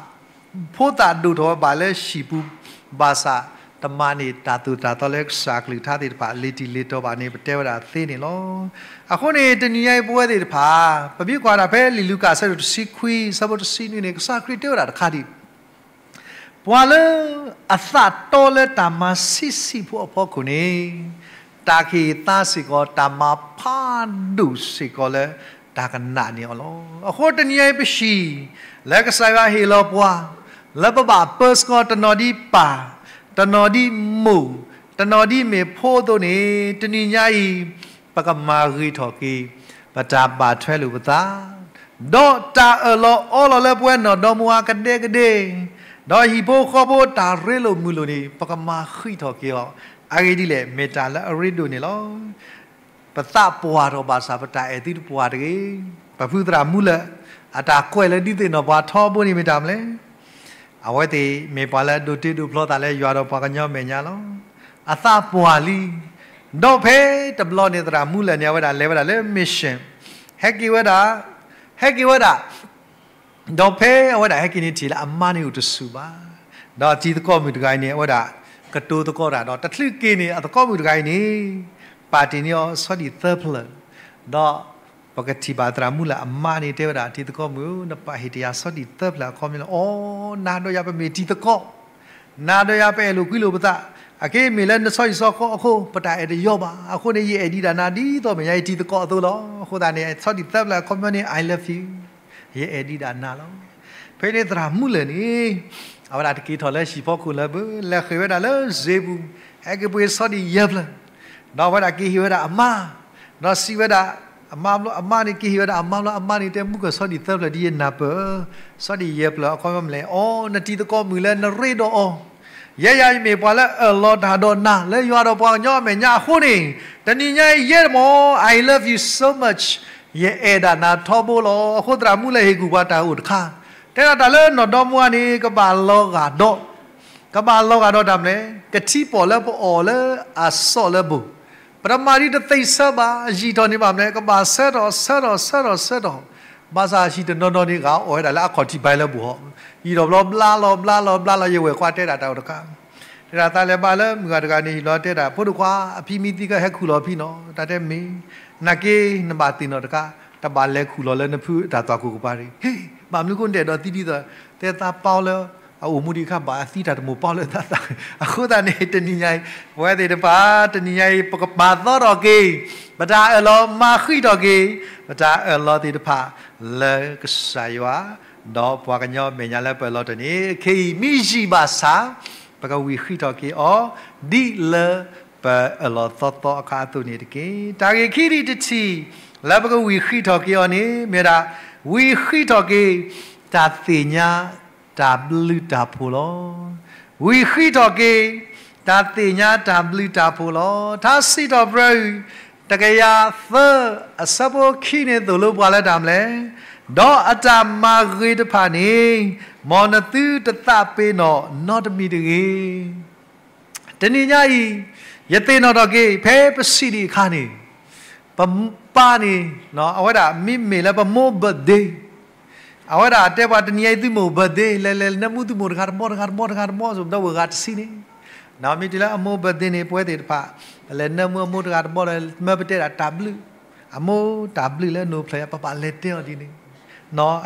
ဖိသၣ်ဒိၣ်ထီၣ်ဝဲဘၣ်လၢဟံၣ်ပူၤ ဘၣ်ဆၣ် တမၤန့ၢ်တၢ်သိၣ်တၢ်သီလၢကစၢ်အကလုၢ်ကထါသ့ၣ်တဖၣ် လ့ၤတံၢ်လ့ၤတီၤဘၣ်န့ၣ် ပတဲဝဲဒၣ်သ့န့ၣ်လီၤ. အဃိန့ၣ် တနံၤညါအံၤပဝဲသ့ၣ်တဖၣ် ပမ့ၢ်ကွၢ်ဒၣ်ဖဲလံာ်လူၤကၣ်အဆၢဒိၣ်တဆံခွံ အဆၢဖိတဆံနွံန့ၣ် ကစၢ်ခရံာ်တဲဝဲဒၣ်တခါဒံး ပှၤလၢအသးတီလၢတၢ်မၤဆံးဆံးဖိအဖီခိၣ်န့ၣ် တၢ်ကဟ့ၣ်သါစ့ၢ်ကီး တၢ်မၤဖးဒိၣ်စ့ၢ်ကီးလၢတၢ်ကနးန့ၣ်အီၤလီၤ. အဃိတနံၤအံၤပဟံၣ် လၢကစၢ်ယွၤဟ့ၣ်လီၤပှၤ လၢပဘၣ်ပၢဆှၢတနီၤဒ်ပၢ်, တနီၤဒ်မိၢ်, တနီၤဒ်မ့ၢ်ဖိအသိးန့ၣ် တနံၤညါအံၤ ပကမၤဂ့ၤထီၣ်က့ၤ ပတၢ်ဘၣ်ထွဲလိာ်ပသး ဒီးတၢ်အၢၣ်လီၤအီလီၤလၢပဝဲနီၢ်ဒီမါဝၤကဒဲကဒဲ ဒီးဟံၣ်ဖိဃီဖိတၢ်ရ့လိာ်မုာ်လိာ်န့ၣ် ပကမၤဃံးထီၣ်က့ၤအီၤ, အဂ့ၢ်ဒ်လဲၣ် မ့ၢ်တၢ်လၢအရ့ဒိၣ်န့ၣ်လီၤ. ပသးပှၢ်ထီၣ်ဘၣ်ဆၣ် ပတၢ်အဲၣ်သုတပှၢ်တဂ့ၤ. ပဖုသရၣ်မူလၢၢ် အတၢ်ကွဲးလၢဒုးသ့ၣ်နီၣ်ပှၤထီဘိန့ၣ်မ့ၢ်တၢ်မနုၤလဲၣ်. အဝဲသ့ၣ်မ့ၢ်ပှၤလၢအဒိးတ့ဒိးဖျီသးလၢယွၤဒီးပှၤကညီအမဲာ်ညါလီၤ. အသးပှၢ်လံ. ဒီးဖဲတဘျီန့ၣ်သရၣ်မူလၢၢ်န့ၣ် အဝဲဒၣ်လဲၤဝဲဒၣ်လၢ mission ဟဲက့ၤဝဲဒၣ်, ဟဲက့ၤဝဲဒၣ် ဒီးဖဲအဝဲဒၣ်ဟဲက့ၤန့ၣ်ထံၣ်လၢအမါန့ၣ်အိၣ်တဆူၣ်ဘၣ်. ဒီးတံၤသကိးမုၣ်တဂၤအံၤန့ၣ် အဝဲဒၣ်ကတိၤသကိးတၢ်ဒီး တချုးက့ၤန့ၣ် အသကိးမုၣ်တဂၤအံၤန့ၣ် ပာ်တ့ၢ်န့ၢ်အီၤဆီဒံၣ်သၢဖျၢၣ်, ဒီးပကထံၣ်ဘၣ်သရၣ်မူလၢၢ်အမါန့ၣ်တဲဝဲဒၣ် တံၤသကိးမုၣ်ဧၢ, နပာ်ဟ့ၣ်တ့ၢ်ယၤဆီဒံၣ်သၢဖျၢၣ်အခီပညီလၢ အိ, နၤဒီးယၤပမ့ၢ်တံၤသကိး, နၤဒီးယၤပအဲၣ်လိာ်ကွံလိာ်ပသး, အက့မ့ၢ်လၢနဆီဒံၣ်ဆီဃီအဃိ ပတၢ်အဲၣ်တယီဘၣ်. အဃိန့ၣ် ယအဲၣ်ဒံးဒၣ်နၤဒ်သိးမဲာ်ညါအံၤတံၤသကိးအသိးလီၤ. အဃိသတးန့ၣ် ဆီဒံၣ်သၢဖျၢၣ်အခီပညီန့ၣ် I love you, ယအဲၣ်ဒံးဒၣ်နၤလီၤ. ဖဲန့ၣ်သရၣ်မူလၢၢ်န့ၣ် အဝဲဒၣ်တက့ၤထီၣ်လၢဟံၣ်ဖီခိၣ်လၢၤဘၣ်, လဲၤဃ့ၢ်ဝဲဒၣ်လၢစ့ပူၤ, ဟဲက့ၤပှ့ၤဆီဒံၣ်ယဲၢ်ဖျၢၣ်, ဒီးအဝဲဒၣ်က့ၤဟ့ၣ်ဝဲဒၣ်အမါ, ဒီးစံးဝဲဒၣ်, အမါဘျီ အမါန့ၣ်က့ၤဟ့ၣ်ဝဲဒၣ်အမါဘျီ အမါန့ၣ်တဲ မူကၢၢ် ဆီဒံၣ်သၢဖျၢၣ်ဒ်ယနၢ်ပၢၢ်ဧၢ, ဆီဒံၣ်ယဲၢ်ဖျၢၣ်အခီပညီမနုၤလဲၣ်. အိ, နတံၤသကိးမုၣ်လၢနရ့ဒီးအီၤ, ယဲယၤယမ့ၢ်ပှၤလၢအၢၣ်လီၤတၢ်ဒီးနၤ လၢယွၤဒီးပှၤကညီအမဲာ်ညါအဃိန့ၣ်, တနံၤညါအံၤယဲတမီၤ I love you so much, ယအဲၣ်ဒၣ်နၤထီဘိလီၤ. အဃိသရၣ်မူလၢၢ်ဟ့ၣ်ကူၣ်ပှၤတၢ်အိၣ်တခါ, တဲဒၣ်တၢ်လၢနီၢ်ဒီမါဝၤန့ၣ် ကဘၣ်လီၤဂာ်ဒီး ကဘၣ်လီၤဂာ်ဒီးတၢ်မနုၤလဲၣ်, ကထံပီၣ်လၢပအီၣ်လၢအစီၣ်လၢဘိၣ်, ပတမၤဒ်တသ့ဆၢဘၣ်, ယံာ်ထီၣ်န့ၣ်ဘၣ်မနုၤလဲၣ်, ကဘၣ်ဆၢထီၣ်ဆၢထီၣ်ဆၢထီၣ်, ဘၣ်ဆၣ်ဟံၣ်တနီၤနီၤန့ၣ် ဂၤအီၣ်ဝဲဒၣ်လၢအခီၣ်ထံးဘဲလၢဘိၣ်ဟီ, ယံာ်ထီၣ်ဘျီဘျါလီၤဘျါလီၤဘျါလီၤ ယဝဲၢ်ကွၢ်တဲဒၣ်တၢ်အိၣ်တခါ, တဲဒၣ်သးလဲၤဘၣ်လၢမုၢ်ဂၤတဂၤန့ၣ် ဟံၣ်လီၤတဲဒၣ် ဖိဒိၣ်ခွါ အဖံမ့ၢ်သံကဟဲခူၣ်လီၤဖံနီၤ, တၢ်တဲမ့ၢ်, နာ်က့ နဘၣ်သ့ၣ်နီၣ်တခါ, တဘၣ်လဲၤခူၣ်လီၤလၢနဖုတၢ်သွၣ်ခိၣ်ကပၤတဂ့ၤ, ဟ့ၣ်, ဘၣ်မနုၤဃိနအဲၣ်ဒိးသံဒ်သိး, တဲသးပာ်လၢ အအိၣ်မူဒံးအခါဘၣ်အသံတၢ်တမိၣ်ပာ်လၢသးသး, အဃိသတးန့ၣ် တနံၤညါအံၤ ပဝဲသ့ၣ်တဖၣ် တနံၤညါအံၤ ပကပာ်သီထီၣ်က့ၤ ပတၢ်အၢၣ်လီၤမၤဃံးထီၣ်က့ၤ ပတၢ်အၢၣ်လီၤသ့ၣ်တဖၣ် လၢကစၢ်ယွၤ ဒီးပှၤကညီမဲာ်ညါလၢပအၢၣ်လီၤတၢ်န့ၣ် ခဲအံၤမ့ၢ်ယံာ်ဘၣ်ဆၣ် ပကဝံၢ်ဃံးထီၣ်က့ၤအီၤ ဒ်လၢပအၢၣ်လီၤသီသီအခါအသိးန့ၣ်တက့ၢ်. တၢ်ဂ့ၢ်ခံဒံးတထံၣ် လၢပကဝံၢ်ဃံးထီၣ်က့ၤအီၤန့ၣ် မ့ၢ်ဝဲဒၣ် ဝံၢ်ဃံးထီၣ်က့ၤ တၢ်သ့ၣ်ညါ တၢ်ဘျုးတၢ်ဖှိၣ်လီၤ. ဝံၢ်ဃံးထီၣ်က့ၤ တၢ်သ့ၣ်ညါတၢ်ဘျုးတၢ်ဖှိၣ်လီၤ. ထါစံးထီၣ်ပတြၢၤ တကယၤသၢ အဆၢဖိခံန့ၣ်သိၣ်လိပှၤလၢတၢ်မနုၤလဲၣ်, ဒီးအတၢ်မၤဂ့ၤတဖၣ်န့ၣ် မ်နသုတသးပ့ၤနီၣ်နီတမံၤတဂ့ၤ. တနံၤညါအံၤ ယသ့ၣ်နီၣ်ထီၣ်က့ၤ ဖဲပဆံးဒံးအခါန့ၣ် ပပၢ်န့ၣ် အဝဲဒၣ်မ့မ့ၢ်လၢပမိၢ် birthday အဝဲဒၣ်တဲပှၤ တနံၤညါအံၤသုမိၢ် birthday လဲၤလဲၤနၢမူသုမိၢ်တဂၤတဘီတဂၤတဘီတဂၤတဘီ စ့ၢ်ကီးဒီးဝဲဂၤတဆံန့ၣ်, မ့ၢ်တုၤလၢအမိၢ် birthday န့ၣ် ပဝဲသ့ၣ်တဖၣ် ပလဲၤနၢမူအမိၢ်တဂၤတဘီဒီး မၢပတဲဒၣ်တၢ်ဘျုး, အမိၢ်တၢ်ဘျုးလၢနိၣ်ဖျဲး ပဘၣ်လဲၤတဲအီၤဒ်န့ၣ်,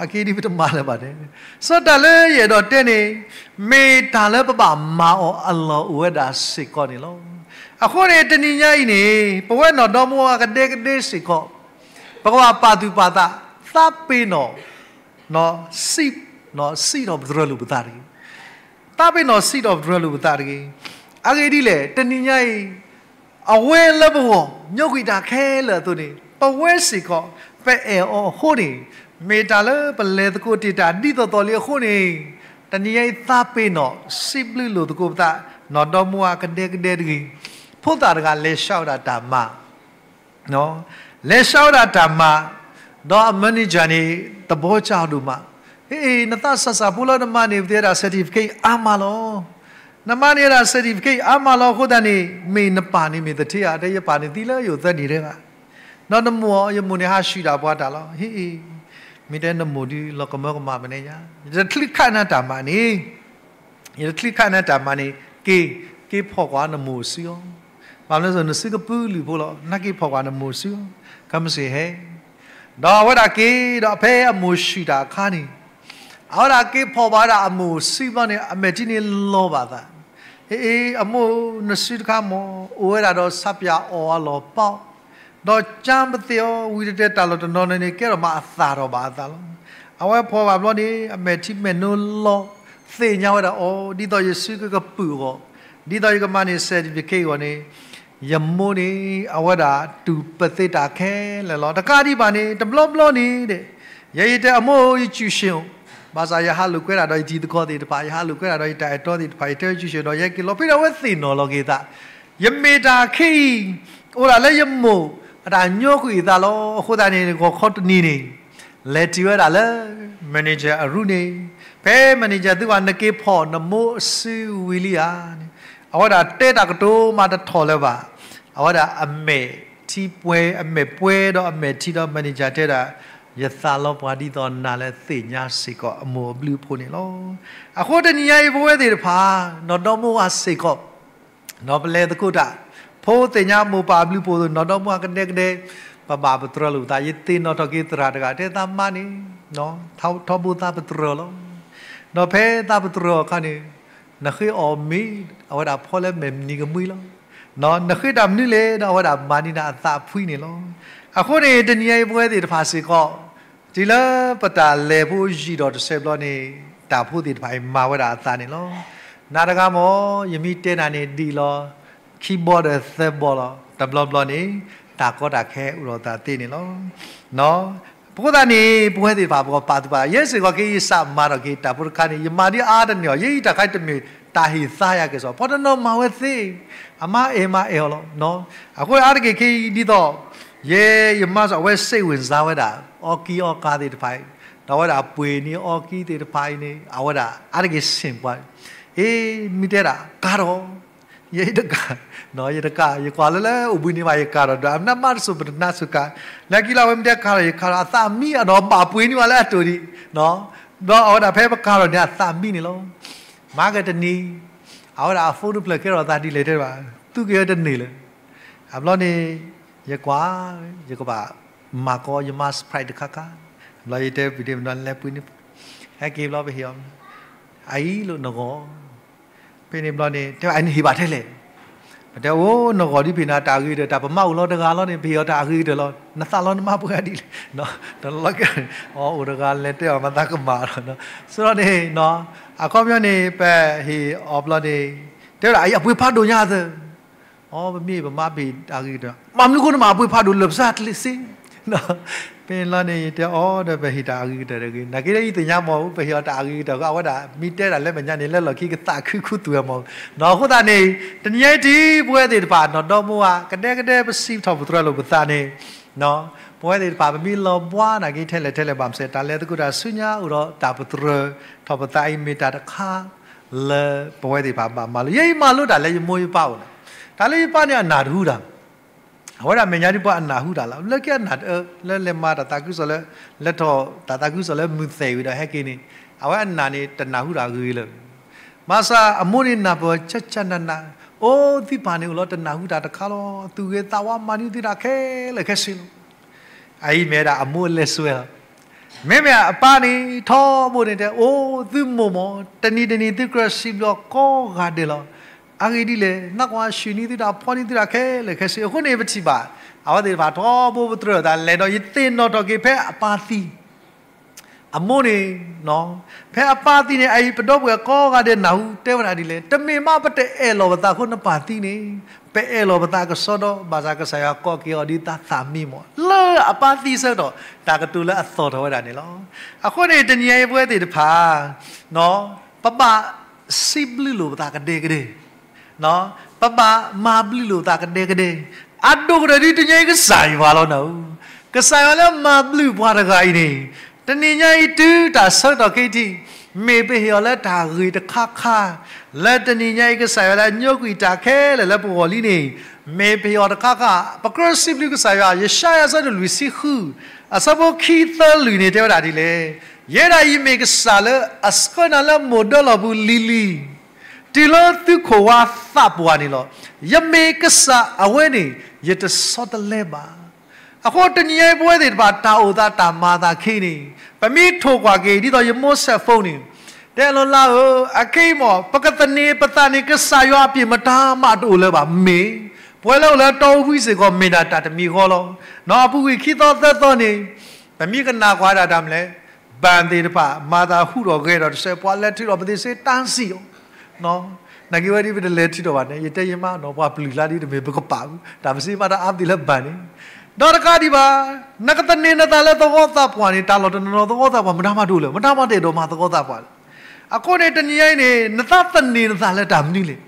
အက့ဒ်ပတမၤလၢၤဘၣ်တဲ, စီၤတၢ်လၢယအဲၣ်ဒိးတဲန့ၣ် မ့ၢ်တၢ်လၢပဘၣ်မၤအီၤအလီၢ်အိၣ်ဝဲဒၣ်စ့ၢ်ကီးန့ၣ်လီၤ. အဃိန့ၣ် တနံၤညါအံၤန့ၣ် ပဝဲနီၢ်ဒီမါဝၤကဒဲကဒဲစ့ၢ်ကီး ပကဘၣ်ပာ်သူၣ်ပာ်သး သးပ့ၤနီၣ် စံးထီၣ်ပတြၢၤလိာ်ပသးတဂ့ၤ. သးပ့ၤနီၣ်စံးထီၣ်ပတြၢၤလိာ်ပသးတဂ့ၤ. အဂ့ၢ်ဒ်လဲၣ် တနံၤညါအံၤ အဝဲလၢပဂီၢ် ညိကွံာ်တၢ်ခဲလၢာ်အသိးန့ၣ် ပဝဲစ့ၢ်ကီး ပအဲၣ်အီၤအဃိန့ၣ် မ့ၢ်တၢ်လၢပလဲၤသကိးတ့ၢ်တၢ်ဒ်သိးသိးလံအဃိန့ၣ် တနံၤညါအံၤ သးပ့ၤနီၣ်စံးဘျုးလိာ်သကိးပသး နီၢ်ဒီမါဝၤကဒဲကဒဲတဂ့ၤ. ဖိသၣ်တဂၤလဲၤဆှၢဝဲဒၣ်တၢ်မၤ လဲၤဆှၢဝဲဒၣ်တၢ်မၤ ဒီးအ manager န့ၣ် သဘောကျအီၤဒိၣ်မး. ဟ့ၣ် နသးစၢ်စၢ်ဖိလၢနမၤန့ၢ်ပသ့ဝဲဒၣ် certificate အါမးလီၤ. နမၤန့ၢ်ဝဲဒၣ် certificate အါမးလီၤအဃိသတးန့ၣ် မ့ၢ်နပၢ်န့ၣ်မ့ၢ်သထ့ဧါ, တဲယပၢ်န့ၣ်သံလၢယအိၣ်သၢနံၣ်တဂၤ. ဒီးနမိၢ်အီၤ ယမိၢ်န့ၣ်ဟးဆှံၣ်ဒၣ်ပှၤတၢ်လီၤ. ဟ့ၣ် မ့ၢ်တဲနမိၢ်ဒုးလီၤကမၢကမၣ်မနုၤညါ, ယတချုးခးနၤတၢ်မၤန့ၣ် ယတချုးခးနၤတၢ်မၤန့ၣ် က့ၤ က့ၤဖီၣ်ကွၢ်နမိၢ်စုအီၤ, ဘၣ်မနုၤစိ နစုကပုာ်လုာ်ဖိလီၤ, နက့ၤဖီၣ်ကွၢ်နမိၢ်စုအီၤ, ကမ့ၢ်စ့ၢ်ဟဲ. ဒီးအဝဲဒၣ်က့ၤဒီးဖဲအမိၢ်ဆှံၣ်တၢ်အခါန့ၣ် အဝဲဒၣ်က့ၤဖီၣ်ဘၣ်ဝဲဒၣ်အမိၢ်စုဘျီန့ၣ် အမဲာ်ထံန့ၣ်လီၤဘၣ်သး, အ့ အ့ အမိၢ်နစုတခါမ့ၢ် အိၣ်ဝဲဒၣ်ဒီးဆးပၠးအီၣ်အလီၢ်ပီ, ဒီးကၠါပသ့ၣ်အီၤ ဝံၤတတဲတၢ်လီၢ်တနီၤနီၤန့ၣ် ကဲထီၣ်မးအသၣ်ထီၣ်ဘၣ်အသးလီၤ. အဝဲဖီၣ်ဘၣ်ဘျီန့ၣ် အမဲာ်ထံမဲာ်နိလီၤ, သ့ၣ်ညါဝဲဒၣ်အီၤ ဒ်သိးယစုကကပုာ်အဂီၢ်, ဒ်သိးယကမၤန့ၢ် certificate အဂီၢ်န့ၣ် ယမိၢ်န့ၣ် အဝဲဒၣ်တူၢ်ပသ့တၢ်ခဲလၢာ်လီၤ. တကးဒံးဘၣ်န့ၣ် တဘျီဘျီန့ၣ်ဒီး ယဲယတဲအမိၢ်ဧၢ ယစူၢ်ၡ့ၣ်အိၣ်, ဘၣ်ဆၣ်ယဟးလိာ်ကွဲဒၣ်ဒီးယတံၤသကိးသ့ၣ်တဖၣ်, ယဟးလိာ်ကွဲဒၣ်ဒီးယတၢ်အဲၣ်တီသ့ၣ်တဖၣ်, ယတဲယစူၢ်ၡ့ၣ်ဒီးယဟဲက့ၤလီၤဖဲဒီး အဝဲသ့ၣ်နီၣ်လီၤက့ၤသး, ယမ့ၢ်တၢ်ခဲအံၤ အိၣ်ဒၣ်လၢယမိၢ်အတၢ်ညိကွံာ်အသးလီၤ. အဃိသတးန့ၣ် ဂီၤခီတနံၤန့ၣ် လဲၤတုၤဝဲဒၣ်လၢ manager အရူၢ်န့ၣ်, ဖဲ manager သုဝဲ နက့ၤဖီၣ်နမိၢ်အစုဝံၤလံဧါန့ၣ်, အဝဲဒၣ်တဲတၢ်ကတိၤမးတထီၣ်လၢၤဘၣ်. အဝဲဒၣ်အမဲာ်ထံပှဲၤ, အမဲာ်ပှဲၤဒီးအမဲာ်ထံဒီး manager တဲဒၣ်, ယသးလီပှၤဒ်သိးနၤလၢသ့ၣ်ညါစ့ၢ်ကီးအမိၢ်အဘျုးအဖှိၣ်န့ၣ်လီၤ. အဃိတနံၤညါအံၤ ပဝဲသ့ၣ်တဖၣ် နီၢ်ဒီမါဝၤစ့ၢ်ကီး နီၢ်ပလဲၤသကိးတၢ်, ဖိသ့ၣ်ညါမိၢ်ပၢ်အဘျုးအဖှိၣ်အသိး နီၢ်ဒီမါဝၤကဒဲကဒဲ, ပဘၣ်ပတြၢၤလိာ်ပသး, ယသ့ၣ်နီၣ်ထီၣ်က့ၤသရၣ်တဂၤ တဲသးမါန့ၣ် ထီဘိသးပတြၢၤလီၤ. ဒီးဖဲသးပတြၢၤအခါန့ၣ် နဃ့အီၣ်မ့ၤ အဝဲဒၣ်ဖီလၢမဲာ်နံၤကမှံလီၤ. နဃ့တၢ်မနုၤလဲၣ်ဒီး အဝဲဒၣ်မၤန့ၢ်နၤအသးအဖှံန့ၣ်လီၤ. အဃိန့ၣ် တနံၤညါအံၤပဝဲသ့ၣ်တဖၣ်စ့ၢ်ကီး တုၤလၢပတၢ်လဲၤဖိယံာ်ဒီးတဆဲးဘျီန့ၣ် တၢ်ဖိသ့ၣ်တဖၣ်အံၤမၤဝဲဒၣ်အသးန့ၣ်လီၤ. နၤတဂၤမ့ၢ် ယမ့ၢ်တဲနၤန့ၣ်ဒ်အံၤလီၤ, ခံဘီဒီးသၢဘီလီၤ, တဘျီဘျီန့ၣ် တၢ်ကီတၢ်ခဲအိၣ်ဒီးသးသ့န့ၣ်လီၤ. အဃိသတးန့ၣ် ပဝဲသ့ၣ်တဖၣ် ပကပာ်သူၣ်ပာ်သး, ယဲစ့ၢ်ကီးက့ၤ ယစးမၤထီၣ်က့ၤတၢ်ဖိတခါန့ၣ် ယမၤဒ်အါတန့ၢ်အီၤ, ယဲအံၤတၢ်ခါတမ့ၢ်တၢ်ဟ့ၣ်သါယၤကဲၣ်ဆိး, ပှၤတနီၤမၤဝဲသ့, အမါအဲၣ်မါအဲၣ်အီၤလီၤ. အဃိအါတက့ၢ်ခဲအံၤဒ်သိး ယဲယမါစီၤ အဝဲစ့ၣ်ဝ့ၣ်စါဝဲဒၣ် အီကံအီကၤသ့ၣ်တဖၣ်အံၤ, ဒီးအဝဲဒၣ်ပှ့ၤန့ၢ်အီကံသ့ၣ်တဖၣ်အံၤန့ၣ် အဝဲဒၣ်အါတက့ၢ်ဆ့ၣ်ပှၤ, အ့ မ့ၢ်တဲဒၣ်ကၤထီၣ် ယဲယတကၤ, ယတကၤ, ယကွၢ်လၢလၢအိၣ်ဘှံးန့ၣ်ဘၣ် ယကၤထီၣ်ဒီး အမနုၤမးတစိၢ်ပတနါစူၤကၤ, လၢခံလီၤဝဲမ့ၢ်တဲကၤထီၣ် ယကၤထီၣ် အသးမံအဒီးဘၣ်ပှ့ၤန့ၢ်ဝဲလၢအတိၢ်ဒံး, ဒီးအဝဲဒၣ်ဖဲပကၤထီၣ်န့ၣ် အသးမံန့ၣ်လီၤ. မၤကတနံၤ အဝဲဒၣ်အ phone တဖျၢၣ်ကဲထီၣ်သးဒ်လဲၣ်တဲဘၣ်, သူက့ၤဝဲတန့ၢ်လၢၤ. အဘျီန့ၣ် ယကွၢ် ယကဘၣ်မၤကီယမါ surprise တခါခါ, ဘျီယတဲပဒ့မနီလဲၤပှ့ၤန့ၢ်, ဟဲက့ၤဘျီပဟ့ၣ်အီၤ, အအံၤလၢနဂီၢ် ဖဲန့ၣ်ဘျီန့ၣ် တဲဝဲ အန့ၣ်ဟ့ၣ်ဘၣ်ထဲလဲၣ်. ပတဲအိၣ် နဂီၢ်ဒ်ဖဲန့ၣ် တၢ်အဂ့ၤကတၢၢ် တၢ်ပမါအိၣ်လီၤတဂၤလီၤန့ၣ် ပဟ့ၣ်အီၤတၢ်အဂ့ၤကတၢၢ်လီၤ. နသးလီနမါပှဲၤဂၤဒ်လဲၣ်, တလီၤကဲ, အီ အိၣ်တဂၤလဲၤတဲအီၤမၤသးကမၣ်လီၤ. ဆိဒီးန့ၣ် အခီပညီန့ၣ် ပဟ့ၣ်အီၤဘျီန့ၣ် တဲဝဲဒၣ် အံၤအပှ့ၤဖးဒိၣ်ညါသၢ အီ ပမ့ၢ်ပမါပဟ့ၣ်တၢ်အဂ့ၤကတၢၢ်, မ့ၢ်မနုၤအဃိနမၤပှ့ၤဖးဒိၣ်လၢာ်ပစၢ်တလ့ၢ်စ့, ဖဲန့ၣ်လီၤန့ၣ် ယတဲအီၤဒီး ပဟ့ၣ်တၢ်အဂ့ၤကတၢၢ်တဂ့ၤ, နာ်က့ဒီးယသ့ၣ်ညါမ့ၢ် ပဟ့ၣ်အီၤတၢ်အဂ့ၤကတၢၢ်အဃိ အဝဲဒၣ်မ့ၢ်တဲဒၣ်လၢမဲာ်ညါန့ၣ် လၢလီၢ်ခံကသးခုခူသူၣ်ဝဲမ့ၢ်, အဃိသတးန့ၣ် တနံၤညါအံၤ ပဝဲသ့ၣ်တဖၣ် နီၢ်ဒီမါဝၤ ကဒဲကဒဲ ပစံးထီၣ်ပတြၢၤလိာ်ပသးန့ၣ် ပဝဲသ့ၣ်တဖၣ် ပမ့ၢ်လီၤဘှါနာ်က့ ထဲလဲၣ်ထဲလဲၣ်ဘၣ်မစဲး တၢ်လဲၤသကိးတၢ်ဆူညါအိၣ်ဒီးတၢ်ပတြၢၤထီၣ်ပသးအံၤ မ့ၢ်တၢ်တခါလၢပဝဲသ့ၣ်တဖၣ်ဘၣ်မၤလိ, ယဲအံၤမၤလိတၢ်လၢယမိၢ်ယပၢ်အိၣ်လီၤ. တၢ်လၢယပၢ်န့ၣ် အနၢ်တဟူတၢ်, အဝဲဒၣ်မဲာ်ညါဒ်ပှၤအနၢ်ဟူတၢ်လီၤ. လၢခံအနၢ်တအၢ လၢလဲၤမၤတၢ်သးခုကစီၣ်လၢ လဲၤထီၣ်တၢ်သးခုကစီၣ်လၢမုၢ်သဲၣ်ဝံၤဒီးဟဲက့ၤန့ၣ် အဝဲအနၢ်န့ၣ် တနၢ်ဟူတၢ်ဂ့ၤလၢၤ. ဘၣ်ဆၣ်အမိၢ်န့ၣ်နၢ်ပၢၢ်ဆၢဆၢနးနး, အိၣ်သုပၢ်န့ၣ်အိၣ်လီၤ တနၢ်ဟူတၢ်တခါလီၤ. သူၣ်ဂ့ၤသးဝါမၤန့ၢ်သုတၢ်ခဲလၢာ်ခဲဆ့လီၤ. အအံၤမ့ၢ်ဝဲဒၣ်အမိၢ်အလဲၤစွဲလီၤ. မ့မ့ၢ်အပၢ်န့ၣ် ထီဘိန့ၣ်တဲ အိၣ်သုမိၢ်မ့ၢ် တနံၤတနံၤသုကြၢးစံးဘျုးကိးဂၤဒဲးလီၤ. အဂ့ၢ်ဒ်လဲၣ်, နကွၢ်ဆှၢန့ၢ်သုတၢ်ဖှီၣ်န့ၢ်သုတၢ်ခဲလၢာ်ခဲဆ့အဃိန့ၣ် ပထံၣ်ဘၣ် အဝဲသ့ၣ်တဖၣ်ထီဘိပတြၢၤအသးလဲၤဒီး ယသ့ၣ်နီၣ်ထီၣ်က့ၤဖဲအပၢ်သံ အမိၢ်န့ၣ်, ဖဲအပၢ်သံန့ၣ် အအံၤပဒီပုၢ်ဝဲၢ်ကိးဂၤဒဲးနၢ်ဟူတဲဝဲဒၣ်ဒ်လဲၣ်, တမ့ၢ်မးပတအဲၣ်လီၤပသးအဃိနပၢ်သံန့ၣ်, ပအဲၣ်လီၤပသးကစီဒီ ဘၣ်ဆၣ်ကစၢ်ယွၤကိးက့ၤအီၤဒ်သးသးမံမီၢ် လၢအပၢ်သံဆၢကတီၢ် တၢ်ကတိၤလၢအသီၣ်ထီၣ်ဝဲဒၣ်န့ၣ်လီၤ. အဃိန့ၣ် တနံၤအံၤပဝဲသ့ၣ်တဖၣ် ပဘၣ်စံးဘျုးလိာ်ပသးကဒဲကဒဲ, ပဘၣ်မၤဘျုးလိာ်ပသးကဒဲကဒဲ, အဒိၣ်ကတၢၢ်ဒ်တနံၤအံၤကစၢ်ယွၤလီၤနၤဧၢ, ကစၢ်ယွၤလၢမၤဘျုးပှၤတဂၤအံၤန့ၣ်, တနံၤညါအံၤတုၤတၢ်ဆၢကတီၢ်ခဲအံၤထံး, မ့ၢ်ပဟ့ၣ်အီၤလၢတၢ်ဂ့ၤတခါခါ, လၢတနံၤညါအံၤကစၢ်ယွၤလၢအညိကွံာ်တၢ်ခဲလၢာ်လၢပဂီၢ်လံန့ၣ်, မ့ၢ်ပဟ့ၣ်အီၤတခါခါ, ပကြၢးစံးဘျုးကစၢ်ယွၤ, ယၡါယၤအဆၢဒိၣ်လွံၢ်ဆံဃု, အဆၢဖိခံသၢလွံၢ်န့ၣ်တဲဝဲဒၣ်ဒ်လဲၣ်, ယဲဒၣ်အံၤမ့ၢ်ကစၢ်လၢအဆှၢနၤလၢမိၢ်ဒၢလီၢ်ပူၤလံၤလံၤ တုၤလၢသုခိၣ်ဝါသးပှၢ်န့ၣ်လီၤ. ယမ့ၢ်ကစၢ်အဝဲန့ၣ် ယတဆီတလဲဘၣ်. အဃိတနံၤအံၤပဝဲသ့ၣ်တဖၣ် တၢ်အိၣ်သးတၢ်မၤသးခဲအံၤန့ၣ်, ပမ့ၢ်ထိၣ်ကွၢ်က့ၤ ဒ်သိးယမိၢ်ဆဲးဖိန့ၣ်, တဲလီၤလၢဧၢ, အခဲအံၤမ့ၢ် ပကသန့ၤပသးန့ၣ် ကစၢ်ယွၤအပျ့ၤမတၤမးတအိၣ်လၢၤဘၣ်. မ့ၢ် ပဝဲလၢအိၣ်လၢတီအူပူၤစ့ၢ်ကီး မ့ၢ်ဒၣ်တၢ်တမံၤဃီလီၤ. နီၢ်အပူၤကွံာ်ခံသီသၢသီန့ၣ်, ပမ့ၢ်ကနၣ်ကွၢ်ဒၣ်တၢ်မနုၤလဲၣ်, ဘဏ်သ့ၣ်တဖၣ် မၤသးဟူးထီၣ်ဂဲၤထီၣ်တစဲး ပှၤလဲၤထုးထီၣ်ပသ့ၣ်စ့တၢ်စံၣ်အီၤ, နာ်က့ဝဲဒ်ပတလဲၤထုးထီၣ်ဘၣ်န့ၣ် ယတဲယမါနီၤ ပှၤပျုၢ်လၢဒ်တမ့ၢ်ပကပာ်ဘူး တၢ်ပစံးဘၣ်တၢ်အါပသ့ၣ်လၢဘဏ်န့ၣ်, ဒီးတကးဒံးဘၣ်, နကသန့ၤနသးလၢသဝီသးပှၢ်န့ၣ် တၢ်လီၢ်တနီၤနီၤသဝီသးပှၢ် မတၤမးတအိၣ်လၢၤ မတၤမးတအဲၣ်ဒိးမၤသဝီသးပှၢ်လၢၤ. အဃိန့ၣ် တနံၤအံၤန့ၣ် နသးသန့ၤနသးလၢတၢ်မနုၤလဲၣ်.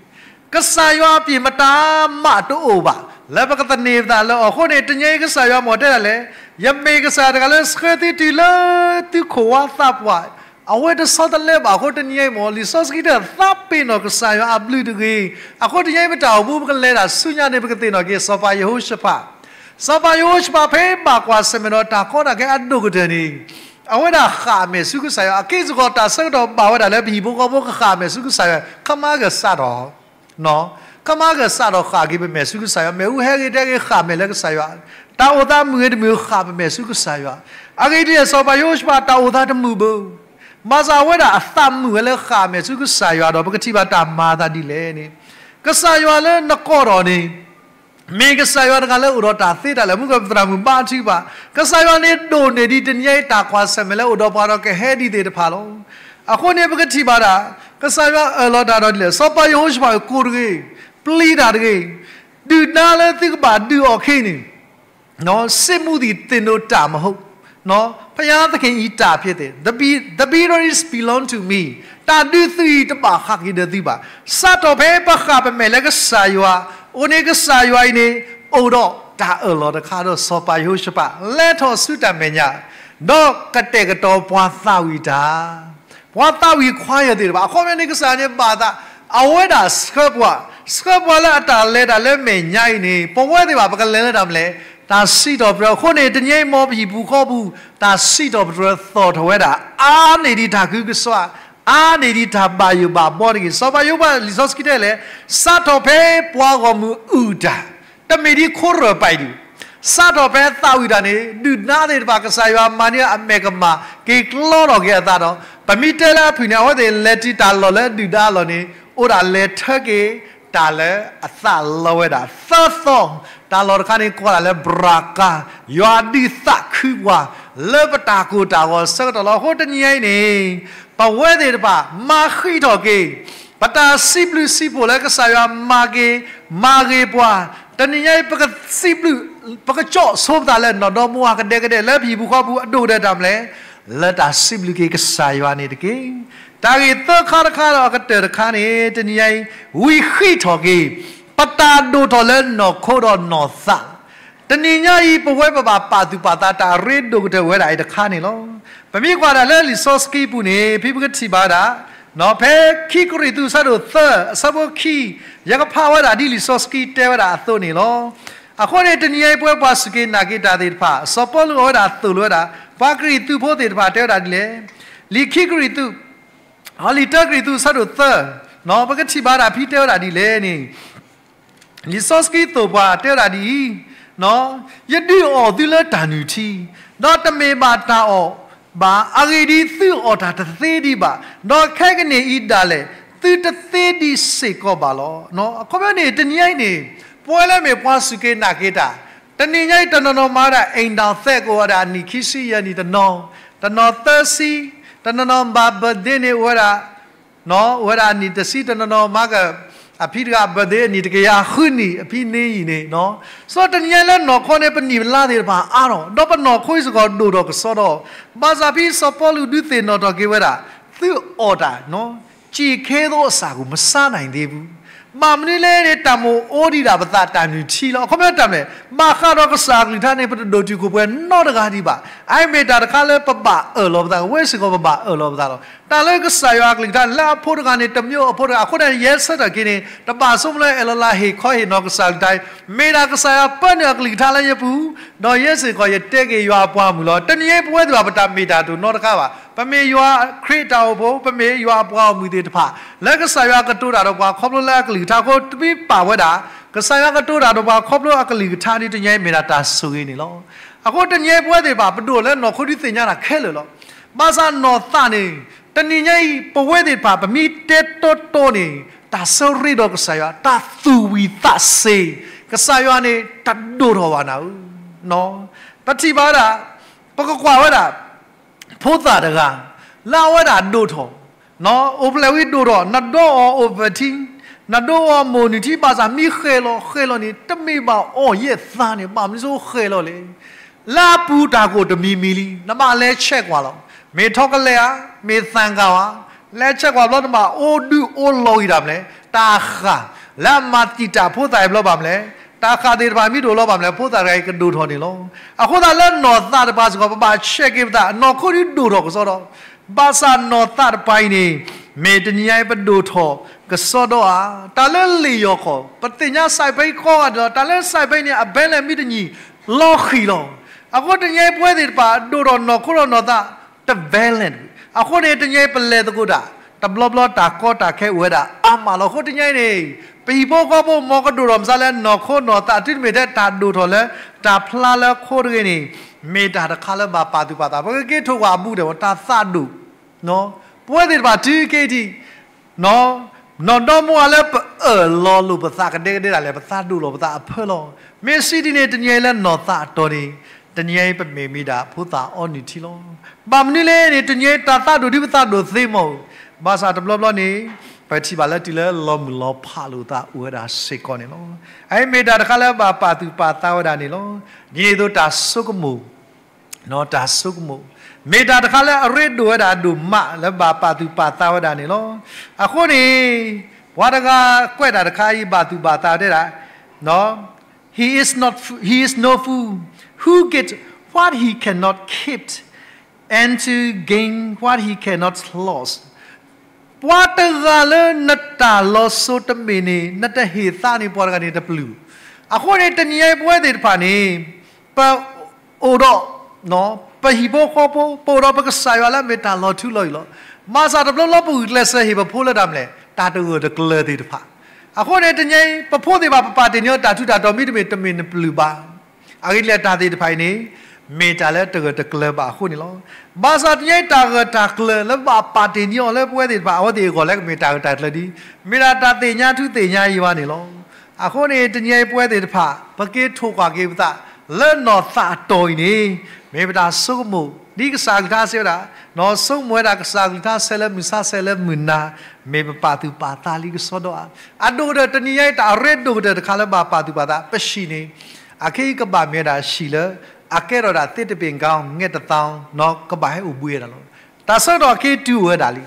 ကစၢ်ယွၤအပျ့ၤမတၤမးတအိၣ်ဘၣ် လၢပကသန့ၤပသးလၢအီၤအဃိန့ၣ် တနံၤအံၤကစၢ်ယွၤမ့ၢ်တဲဒၣ်လဲၣ်, ယမ့ၢ်ကစၢ်တဂၤလၢဆှၢသုတုၤလၢသုခိၣ်ဝါသးပှၢ်, အဝဲတဆီတလဲဘၣ်အဃိ တနံၤအံၤမ့ၢ် လံာ်စီဆှံတဲ သးပ့ၤနီၣ်ကစၢ်ယွၤအဘျုးတဂ့ၤ. အဃိတနံၤအံၤပတၢ်အိၣ်မူပကလဲၤတၢ်ဆူညါန့ၣ် ပကသ့ၣ်နီၣ်က့ၤ စီၤပၤယဟိၤၡဖး, စီၤပၤယဟိၤၡဖးဖဲဘၣ်ကွၢ်ဆၢၣ်မဲာ်ဒီးတၢ်ကီတၢ်ခဲအဒိၣ်ကတၢၢ်န့ၣ်, အဝဲဒၣ်ဃၣ်အမဲာ်ဆူကစၢ်ယွၤ အက့ၢ်စ့ၢ်ကီးတၢ်ဆၢကတီၢ်ဘၣ်ဝဲဒၣ်လၢပဟံၣ်ဖိဃီဖိကဃၣ်အမဲာ်ဆူကစၢ်ယွၤ ကမၤကစးထီၣ် ကမၤကစးထီၣ်ဃၣ်က့ၤပမဲာ်ဆူကစၢ်ယွၤ မ့ၣ်အူဟဲဂ့ၤတဲဂ့ၤဃၣ်မဲာ်လၢကစၢ်ယွၤ, တၢ်အိၣ်သးမုာ်ဂ့ၤတမုာ်ဃၣ်ပမဲာ်ဆူကစၢ်ယွၤ, အဂ့ၢ်ဒ်လဲၣ် စီၤပၤယဟိၤၡဖးတၢ်အိၣ်သးတမုာ်ဘၣ်, ဘၣ်ဆၣ်အဝဲဒၣ်အသးမုာ်ဝဲလၢဃၣ်မဲာ်ဆူကစၢ်ယွၤဒီး ပကထံၣ်ဘၣ်တၢ်မၤသးဒ်လဲၣ်န့ၣ်, ကစၢ်ယွၤလၢနကိးထီၣ်န့ၣ် မ့ၢ်ကစၢ်ယွၤတဂၤလၢအိၣ်ဒီးတၢ်သ့တၢ်လၢာ် မုၢ်ကသရၣ်မုၣ်ဘါထုကဖၣ်, ကစၢ်ယွၤန့ၣ်ဒိၣ်န့ၢ်ဒံးတနံၤအံၤတၢ်ကွၢ်ဆၢၣ်မဲာ်လၢအိၣ်ဒီးပှၤဒီးကဟဲဒ်သ့ၣ်တဖၣ်လီၤ. အဃိန့ၣ်ပကထံၣ်ဘၣ်ဒၣ်, ကစၢ်ယွၤအၢၣ်လီၤတၢ်ဒီးဒ်လဲၣ်, စီၤပၤယဟိၤၡဖးကိးတဂ့ၤ, ပျံၤတၢ်တဂ့ၤ, ဒုၣ်ဒါလၢသုကဘၣ်ဒုးအီၤခဲအံၤန့ၣ် စစ်မှုသည် သင်တို့တာဝန်မဟုတ်, ဘုရားသခင်အတၢ်ဖြစ်တယ်, the victories belong to me, တၢ်ဒုးသုအံၤတဘၣ်ဃးက့ၤဒီးသုဘၣ်, စးထီၣ်ဖဲပဃၣ်ပမဲာ်လၢကစၢ်ယွၤ, အိၣ်န့ၣ်ကစၢ်ယွၤအံၤန့ၣ်, အိၣ်ဒီးတၢ်အၢၣ်လီၤတခါဒီးစီၤပၤယဟိၤၡဖး လဲၤထီၣ်ဆူတၢ်မဲာ်ညါ, ဒီးကတဲာ်ကတီၤပှၤသးဝံၣ်တၢ် ပှၤသးဝံၣ်ခွါယဲၢ်သ့ၣ်တဖၣ် အခီပညီန့ၣ်ကစၢ်ယွၤန့ၣ်ဘၣ်သး, အဝဲဒၣ်ဆှၢပှၤ, ဆှၢပှၤလၢအတၢ်လဲၤတၢ်လၢမဲာ်ညါအံၤန့ၣ် ပဝဲသ့ၣ်တဖၣ် ပကလဲၤလၢတၢ်မနုၤလဲၣ်, တၢ်စံးထီၣ်ပတြၢၤအဃိန့ၣ် တနံၤအံၤမ်ပဟံၣ်ပူၤဃီပူၤ, တၢ်စံးထီၣ်ပတြၢၤသီၣ်ထီၣ်ဝဲဒၣ်, အါန့ၢ်ဒံးတၢ်ခုကစီၣ်, အါန့ၢ်ဒံးတၢ်ဘၣ်ယိၣ်ဘၣ်ဘီတဂ့ၤ, စီၤပၤယိၤဘးလံာ်စီဆှံတဲလဲၣ်, စးထီၣ်ဖဲပှၤဂီၢ်မုၢ်အုၣ်တၢ် တမ့ၢ်ဒ်ခိရၢၢ်ပာ်ဒံး, စးထီၣ်ဖဲသးဝံၣ်တၢ်န့ၣ် ဒုၣ်ဒါသ့ၣ်တဖၣ် ကစၢ်ယွၤမၤန့ၢ်အမဲာ်ကမၣ် က့ၤကျီထီၣ်က့ၤအသးဒီး ပမ့ၢ်တဲလၢအဖုၣ်န့ၣ် အဝဲသ့ၣ်လဲၤတုၤတၢ်လီၢ်လၢဒုၣ်ဒါအလီၢ်န့ၣ် အိၣ်ဒၣ်လဲၤထၢက့ၤ တၢ်လၢအသးလီဝဲဒၣ် သၢသီ, တၢ်လီၢ်တခါန့ၣ် ကိးဒၣ်လၢဘြၤကါ, ယွၤဒုးသးခုပှၤ လၢပတၢ်ကိၢ်တၢ်ဂီၤဆၢကတီၢ်လီၤ. အဃိတနံၤအံၤန့ၣ် ပဝဲသ့ၣ်တဖၣ် မၤဃံးထီၣ်က့ၤ ပတၢ်စံးဘျုးစံးဖှိၣ်လၢကစၢ်ယွၤမၤက့ၤ မၤဂ့ၤပှၤ, တနံၤညါအံၤ ပကစံးဘျုး ပကကၠီၣ်ဆိပသးလၢနီၢ်ဒီမါဝၤကဒဲကဒဲ လၢပဟံၣ်ပူၤဃီပူၤအဒိၣ်ကတၢၢ်တၢ်မနုၤလဲၣ်, လၢတၢ်စံးဘျုးက့ၤကစၢ်ယွၤန့ၣ်တက့ၢ်. တၢ်ဂ့ၢ်သၢခါတခါဒီးအကတၢၢ်တခါန့ၣ် တနံၤညါအံၤ ဝံဃံးထီၣ်က့ၤ ပတၢ်ဒိၣ်ထီၣ်လၢနီၢ်ခိဒီးနီၢ်သး တနံၤညါအံၤ ပဝဲပဘၣ်ပာ်သူၣ်ပာ်သးတၢ်ရ့ဒိၣ်ကတၢၢ်ဝဲဒၣ်အံၤတခါန့ၣ်လီၤ. ပမ့ၢ်ကွၢ်ဒၣ်လၢလံာ်စီဆှံပူၤန့ၣ် ဖဲပကထံၣ်ဘၣ်ဝဲဒၣ် ဖဲခံကရံၣ်သူးအဆၢဒိၣ်သၢ အဆၢဖိခံ ယကဖးဝဲဒၣ်ဒ်လံာ်စီဆှံတဲဝဲဒၣ်အသိးန့ၣ်လီၤ. အဃိန့ၣ် တနံၤညါအံၤ ပဝဲပှၤစူၢ်က့ၤနာ်က့ၤတၢ်သ့ၣ်တဖၣ် စီၤပီလူးအဝဲဒၣ်သိၣ်လိဝဲဒၣ် ပှၤကရံၣ်သူးဖိသ့ၣ်တဖၣ်တဲဝဲဒၣ်ဒ်လဲၣ်. လံာ်ခံကရံၣ်သူး လံာ်တၢကရံၣ်သူးအဆၢဒိၣ်သၢ ပကထံၣ်ဘၣ်ဝဲဒၣ်ဖဲတဲဝဲဒၣ်ဒ်လဲၣ်န့ၣ် လံာ်စီဆှံသိၣ်ပှၤတဲဝဲဒၣ်ဒ်အံၤ, ယဒုးအီၣ်သုလၢတၢ်နုၢ်ထံ, ဒီးတမ့ၢ်ဘၣ်တၢ်အီၣ်ဘၣ်, အဂ့ၢ်ဒ်အံၤ, သုအီၣ်တၢ်တသ့ဒံးဘၣ်, ဒီးခဲကနံၣ်အံၤဒၣ်လဲာ် သုတသ့ဒံးစ့ၢ်ကီးဘၣ်လီၤ. အခီပညီန့ၣ် တနံၤညါအံၤန့ၣ် ပဝဲလၢမ့ၢ်ပှၤစူၢ်က့ၤနာ်က့ၤတၢ်, တနံၤညါအံၤ တနီၤနီၤမၤဝဲဒၣ် အိမ်ထောင်သစ် ကအိၣ်ဝဲဒၣ်အနံၣ်ခံဆံယဲၢ်နံၣ်တနီၤ, တနီၤသၢဆံ, တနီၤနီၤမၤ birthday န့ၣ် အိၣ်ဝဲဒၣ် အိၣ်ဝဲဒၣ်အနံၣ်တဆံ, တနီၤနီၤမၤက အဖံတဂၤ birthday အနံၣ်တကယၤဃုနံၣ် အဖံန့ၣ်အံၤန့ၣ်, စီၤတနံၤညါလၢနီၢ်ခိန့ၣ် ပနံၣ်ပလါသ့ၣ်တဖၣ်အါထီၣ်, ဒီးပနီၢ်ခိစ့ၢ်ကီးဒိၣ်ထီၣ်ကစီဒီ, ဘၣ်ဆၣ်ဖဲစီၤပီလူးဒုးသ့ၣ်နီၣ်ထီၣ်က့ၤဝဲဒၣ် သုအီၣ်တၢ် ကျီးခဲသိအစးကူ မစားနိုင်သေးဘူး. ဘၣ်မနုၤလဲၣ်န့ၣ် တၢ်မိၣ်အိၣ်ဒံးဒၣ်ပသးတၢ်နုၢ်ထံလီၤ. အခီပညီတၢ်မလဲၣ်, ဘၣ်ဃးဒီးကစၢ်အကလုၢ်ကထါန့ၣ် ပတဒိၣ်တုာ်ခိၣ်ပှဲၤနီတဂၤဒံးဘၣ်. အအံၤမ့ၢ်တၢ်တခါလၢပဘၣ်အၢၣ်လီၤပသး, ဝဲစ့ၢ်ကီးပဘၣ်အၢၣ်လီၤပသးလီၤ. တၢ်လၢကစၢ်ယွၤအကလုၢ်ကထါန့ၣ် လၢအဖိတဂၤန့ၣ် တမံၤအဖိတဂၤ, အဃိန့ၣ် ယဲဆၢထၢၣ်က့ၤန့ၣ် တဘၣ်ဆိကမိၣ်လၢအဲၣ်လီၤလၢဟ့ၣ်ခီဟ့ၣ်နီၤကစၢ်အကလုၢ်ကထါအံၤ, မ့ၢ်ဒၣ်ကစၢ်ယွၤပၢနုာ်အကလုၢ်ကထါလၢယပူၤ, ဒီးယဲစ့ၢ်ကီးယတဲက့ၤယွၤအပှၤဂီၢ်မုၢ်လီၤ. တနံၤအံၤပဝဲသ့ၣ်တဖၣ် ပတၢ်မ့ၢ်တၢ်တီနီတခါဘၣ်. ပမ့ၢ်ယွၤခရံာ်အတၢ်အိၣ်ဖှိၣ်, ပမ့ၢ်ယွၤအပှၤဂီၢ်မုၢ်သ့ၣ်တဖၣ်, လၢကစၢ်ယွၤကတိၤတၢ်ဒီးပှၤခီဖျိလၢအကလုၢ်ကထါအဃိ တမ့ၢ်ပာ်ဝဲဒၣ်, ကစၢ်ယွၤကတိၤတၢ်ဒီးပှၤခီဖျိအကလုၢ်ကထါဒ်တနံၤအံၤမ့ၢ်ဒၣ်တၢ်ဆိၣ်ဂ့ၤန့ၣ်လီၤ. အဃိတနံၤအံၤပဝဲသ့ၣ်တဖၣ် ပဒိၣ်လၢနီၢ်ခိဒုးသ့ၣ်ညါတၢ်ခဲလၢာ်လီၤ. ဘၣ်ဆၣ်နီၢ်သးန့ၣ် တနံၤညါအံၤ ပဝဲသ့ၣ်တဖၣ် ပမ့ၢ်တဲတီတီန့ၣ် တၢ်ဆၢရ့ဒီးကစၢ်ယွၤ, တၢ်သူၣ်ဝံၣ်သးစ့ၤ, ကစၢ်ယွၤန့ၣ် တဒိၣ်ထီၣ်ဘၣ်နၤဧၢ. ပထံၣ်ဘၣ်ဝဲဒၣ်, ပကကွၢ်ဝဲဒၣ် ဖိသၣ်တဂၤ လၢအဝဲဒၣ်ဒိၣ်ထီၣ်, အိၣ်ဖျဲၣ်ဝံၤဒိၣ်ထီၣ်, နဒိအီၤအိၣ်ဖျဲၣ်ထံ, နဒိအီၤမိၢ်နုာ်ထံ, ဘၣ်ဆၣ်မ့ၢ်ဃဲၤလီၤဃဲၤလီၤန့ၣ် တမ့ၢ်ဘၣ်အီၣ်ယဲၢ်သးန့ၣ် ဘၣ်မနုၤဃဲၤလီၤလဲၣ်. လၢအပူၤတၢ်ကအိၣ်တမံၤမံၤလံ, နဘၣ်လဲၤဆဲးကွၢ်လီၤ. မ့ၢ်ထီကလဲၤဧါ, မ့ၢ်သံဃာ်ဧါ, လဲၤဆဲးကွၢ်ဘျီ နဘၣ်အိၣ်ဒုးအိၣ်လီၤဂံၢ်တၢ်မလဲၣ်, တၢ်ဃၢ်, လၢအမၤတံာ်တာ်ဖိသၣ်အံၤဘျီဘၣ်မလဲၣ်, တၢ်ဃၢ်သ့ၣ်တဖၣ်မ့ၢ်ဒိၣ်လီၤဘၣ်မလဲၣ်, ဖိသၣ်တဂၤအံၤကဒိၣ်ထီၣ်န့ၣ်လီၤ. အဃိသတးလၢနီၢ်သးတပၤစ့ၢ်ကီး ပဘၣ်ဆဲးက့ၤပသး, နီၢ်ခိဒုးဒိၣ်ထီၣ်ကစီဒီ, ဘၣ်ဆၣ်နီၢ်သးတပၤအံၤန့ၣ် မ့ၢ်တနံၤညါအံၤပဒိၣ်ထီၣ်ကစီဒီဧါ. တၢ်လၢလ့ၣ်ယီၢ်ခီၣ် ပသ့ၣ်ညါစဲးဖဲအံၤကိးဂၤဒဲးလီၤ. တၢ်လၢစဲးဖဲအံၤန့ၣ် အဘဲလဲၣ်မ့ၢ်တနံၤ လီၤဃံၤလီၤ. အဃိတနံၤညါအံၤပဝဲသ့ၣ်တဖၣ် ဒိၣ်ထီၣ်နီၢ်ခိဒီးနီၢ်သး တ balance အဃိန့ၣ် တနံၤအံၤပလဲၤသကိးတၢ် တဘျီဘျီတၢ်ကီတၢ်ခဲအိၣ်ဝဲဒၣ်အါမးလီၤ. အဃိတနံၤအံၤန့ၣ် ပဟံၣ်ဖိဃီဖိ မ်ကဒိၣ်ထီၣ်မစါလၢနီၢ်ခိနီၢ်သး တုၤမ့ၢ်ထဲတၢ်ဒိၣ်ထီၣ်လၢ တၢ်ဖျါလၢခိတဂ့ၤန့ၣ် မ့ၢ်တၢ်တခါလၢဘၣ်ပာ်သူၣ်ပာ်သး. ပကက့ၤထိၣ်ကွၢ်အဘူးဒီး တၢ်သးဒိၣ် ပဝဲသ့ၣ်တဖၣ်တုၤက့ၤထံး နီၢ်ဒီမါဝၤလၢပအၢၣ်လီၤလိာ်ပသးကဒဲကဒဲဒၣ်လဲာ် ပသးဒိၣ်လီၤပသးအဖၢလီၤ. မ့ၢ်စံးဒ်န့ၣ် တနံၤအံၤလၢနီၢ်သးအတီၢ်န့ၣ် တနံၤအံၤပမ့ၢ်မ့ၢ်ဒၣ်ဖိသၣ်အီနုၢ်ထံလီၤ. ဘၣ်မနုၤလဲၣ်န့ၣ် တနံၤအံၤတၢ်သးဒိၣ်ဒ်ပသးဒိၣ်သ့မီၢ်ဧိၤ, ဘၣ်ဆၣ်တဘျီဘျီန့ၣ် ပထံၣ်ဘၣ်လၢတုၤလၢလီၤမုၢ်လီၤဖးလိာ်သးအိၣ်ဝဲဒၣ်စ့ၢ်ကီးန့ၣ်လီၤ. အအံၤမ့ၢ်တၢ်တခါလၢဘၣ်ပာ်သူၣ်ပာ်သးဝဲဒၣ်န့ၣ်လီၤ. ဒ်န့ၣ်အသိးတၢ်ဆိကမိၣ် တၢ်ဆိကမိၣ် မ့ၢ်တၢ်တခါလၢအရ့ဒိၣ်ဝဲဒၣ်အဒိၣ်မးလၢဘၣ်ပာ်သူၣ်ပာ်သးဝဲဒၣ်န့ၣ်လီၤ. အဃိန့ၣ် ပှၤတဂၤကွဲးတၢ်တခါအံၤဘၣ်သူၣ်ဘၣ်သးတဲဒၣ် He is not, he is no fool who get what he cannot keep and to gain what he cannot lost. ပှၤတဂၤလၢနတၢ်လီၤစိၤတမ့ၢ်န့ၣ် နတဟ့ၣ်သးန့ၣ် ပှၤတဂၤန့ၣ်တပျုၢ်. အဃိန့ၣ် တနံၤအံၤပဝဲသ့ၣ်တဖၣ်န့ၣ် ပအိၣ်ဒီး ပဟံၣ်ဖိဃီဖိ ပအိၣ်ဒီးပကစၢ်ယွၤလၢအမ့ၢ်တၢ်လီၤထူလီၤယိာ်လီၤ. ဘၣ်ဆၣ်တဘျီဘျီပဂုာ်ကျဲးစၢးဟ့ၣ်ပဖိလၢတၢ်မလဲၣ် တၢ်တဂၢၢ်တကျၢၤသ့ၣ်တဖၣ်. အဃိန့ၣ် တနံၤအံၤ ပဖိသ့ၣ်တဖၣ်ပပာ်တ့ၢ်န့ၢ်တၢ်ထူးတၢ်တီၤမ့တမ့ၢ် တမ့ၢ်နပျုၢ်ဘၣ်. အဂ့ၢ်ဒ်လဲၣ်တၢ်သ့ၣ်တဖၣ်အံၤန့ၣ် မ့ၢ်တၢ်လၢတဂၢၢ်တကျၢၤဘၣ်အဃိန့ၣ်လီၤ. ဘၣ်ဆၣ်တနံၤအံၤတၢ်ဂၢၢ်တၢ်ကျၢၤလၢဘၣ်ပာ်တ့ၢ်န့ၢ်အီၤလၢပဝဲသ့ၣ်တဖၣ် အဝဲသ့ၣ်အဂီၢ်လၢကမ့ၢ်တၢ်ဂၢၢ်တၢ်ကျၢၤဒ် မ့ၢ်ဒၣ်တၢ်သ့ၣ်ညါထူသ့ၣ်ညါယွၤန့ၣ်လီၤ. အဃိန့ၣ် တနံၤအံၤပဝဲသ့ၣ်တဖၣ် ပက့ၤထိၣ်ကွၢ်က့ၤပသး လၢနီၢ်သးအတီၢ်အံၤန့ၣ် မ့ၢ်ပတၢ်ဆိကမိၣ် ဒ်ကစၢ်အကလုၢ်ကထါစံးဝဲဒၣ် နီၢ်ဆိကမိၣ်ဝဲဒၣ်ကစၢ်အကလုၢ်ကထါဆဲးလၢမုၢ်ဆါဆဲးလၢမုၢ်နၤ မ့ၢ်ပပာ်သူၣ်ပာ်သးလံကစီဒီဧါ. အဒိၣ်ကတၢၢ်တနံၤအံၤ တၢ်အရ့ဒိၣ်ကတၢၢ်တခါလၢဘၣ်ပာ်သူၣ်ပာ်သး ပဟံၣ်န့ၣ် အခဲအံၤကဘၣ်မ့ၢ်ဝဲဒၣ်ဟံၣ်လၢ အကဲထီၣ်ဒၣ်သ့တဘ့ၣ်ကီ ငဲတသီ နီၢ်ကဘၣ်ဟဲအိၣ်ဘှံးဝဲဒၣ်လီၤ. တၢ်ဆၢကတီၢ်အခဲအံၤတုၤအိၣ်ဝဲဒၣ်လံ.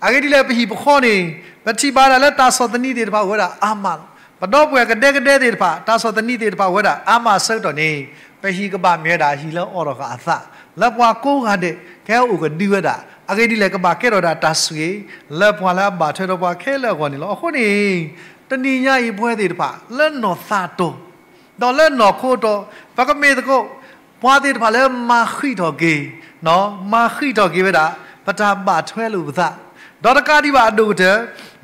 အဂ့ၢ်ဒ်လဲၣ် ပဟံၣ်ပဃီန့ၣ် ပထံၣ်ဘၣ်ဒၣ်လၢတၢ်ဆီၣ်သနံးသ့ၣ်တဖၣ်အိၣ်ဝဲဒၣ်အါမးလီၤ. ပဒီပုၢ်ဝဲၢ်ကဒဲကဒဲသ့ၣ်တဖၣ် တၢ်ဆီၣ်သနံးသ့ၣ်တဖၣ်အိၣ်ဝဲဒၣ်အါမးအဆၢကတီၢ်န့ၣ် ပဟံၣ်ကဘၣ်မ့ၢ်ဝဲဒၣ်ဟံၣ်လၢအအိၣ်ဒီးအသး လၢပှၤကိးဂၤဒဲး ကဟဲအိၣ်ကဒုဝဲဒၣ်. အဂ့ၢ်ဒ်လဲၣ် ကဘၣ်ကဲထီၣ်ဒၣ်တၢ်ဆိၣ်ဂ့ၤ လၢပှၤလၢအဘၣ်ထွဲဒီးပှၤခဲလၢာ်အဂီၢ်န့ၣ်လီၤ. အဃိန့ၣ် တနံၤညါအံၤပဝဲသ့ၣ်တဖၣ် လၢနီၢ်သးတီၢ် ဒီးလၢနီၢ်ခိတီၢ် ပကမ့ၢ်သကိး ပှၤသ့ၣ်တဖၣ်လၢမၤဃံးထီၣ်က့ၤ မၤဃံးထီၣ်က့ၤဝဲဒၣ် ပတၢ်ဘၣ်ထွဲလိာ်ပသး ဒီးတကးဒံးဘၣ်အဒိၣ်ကတၢၢ်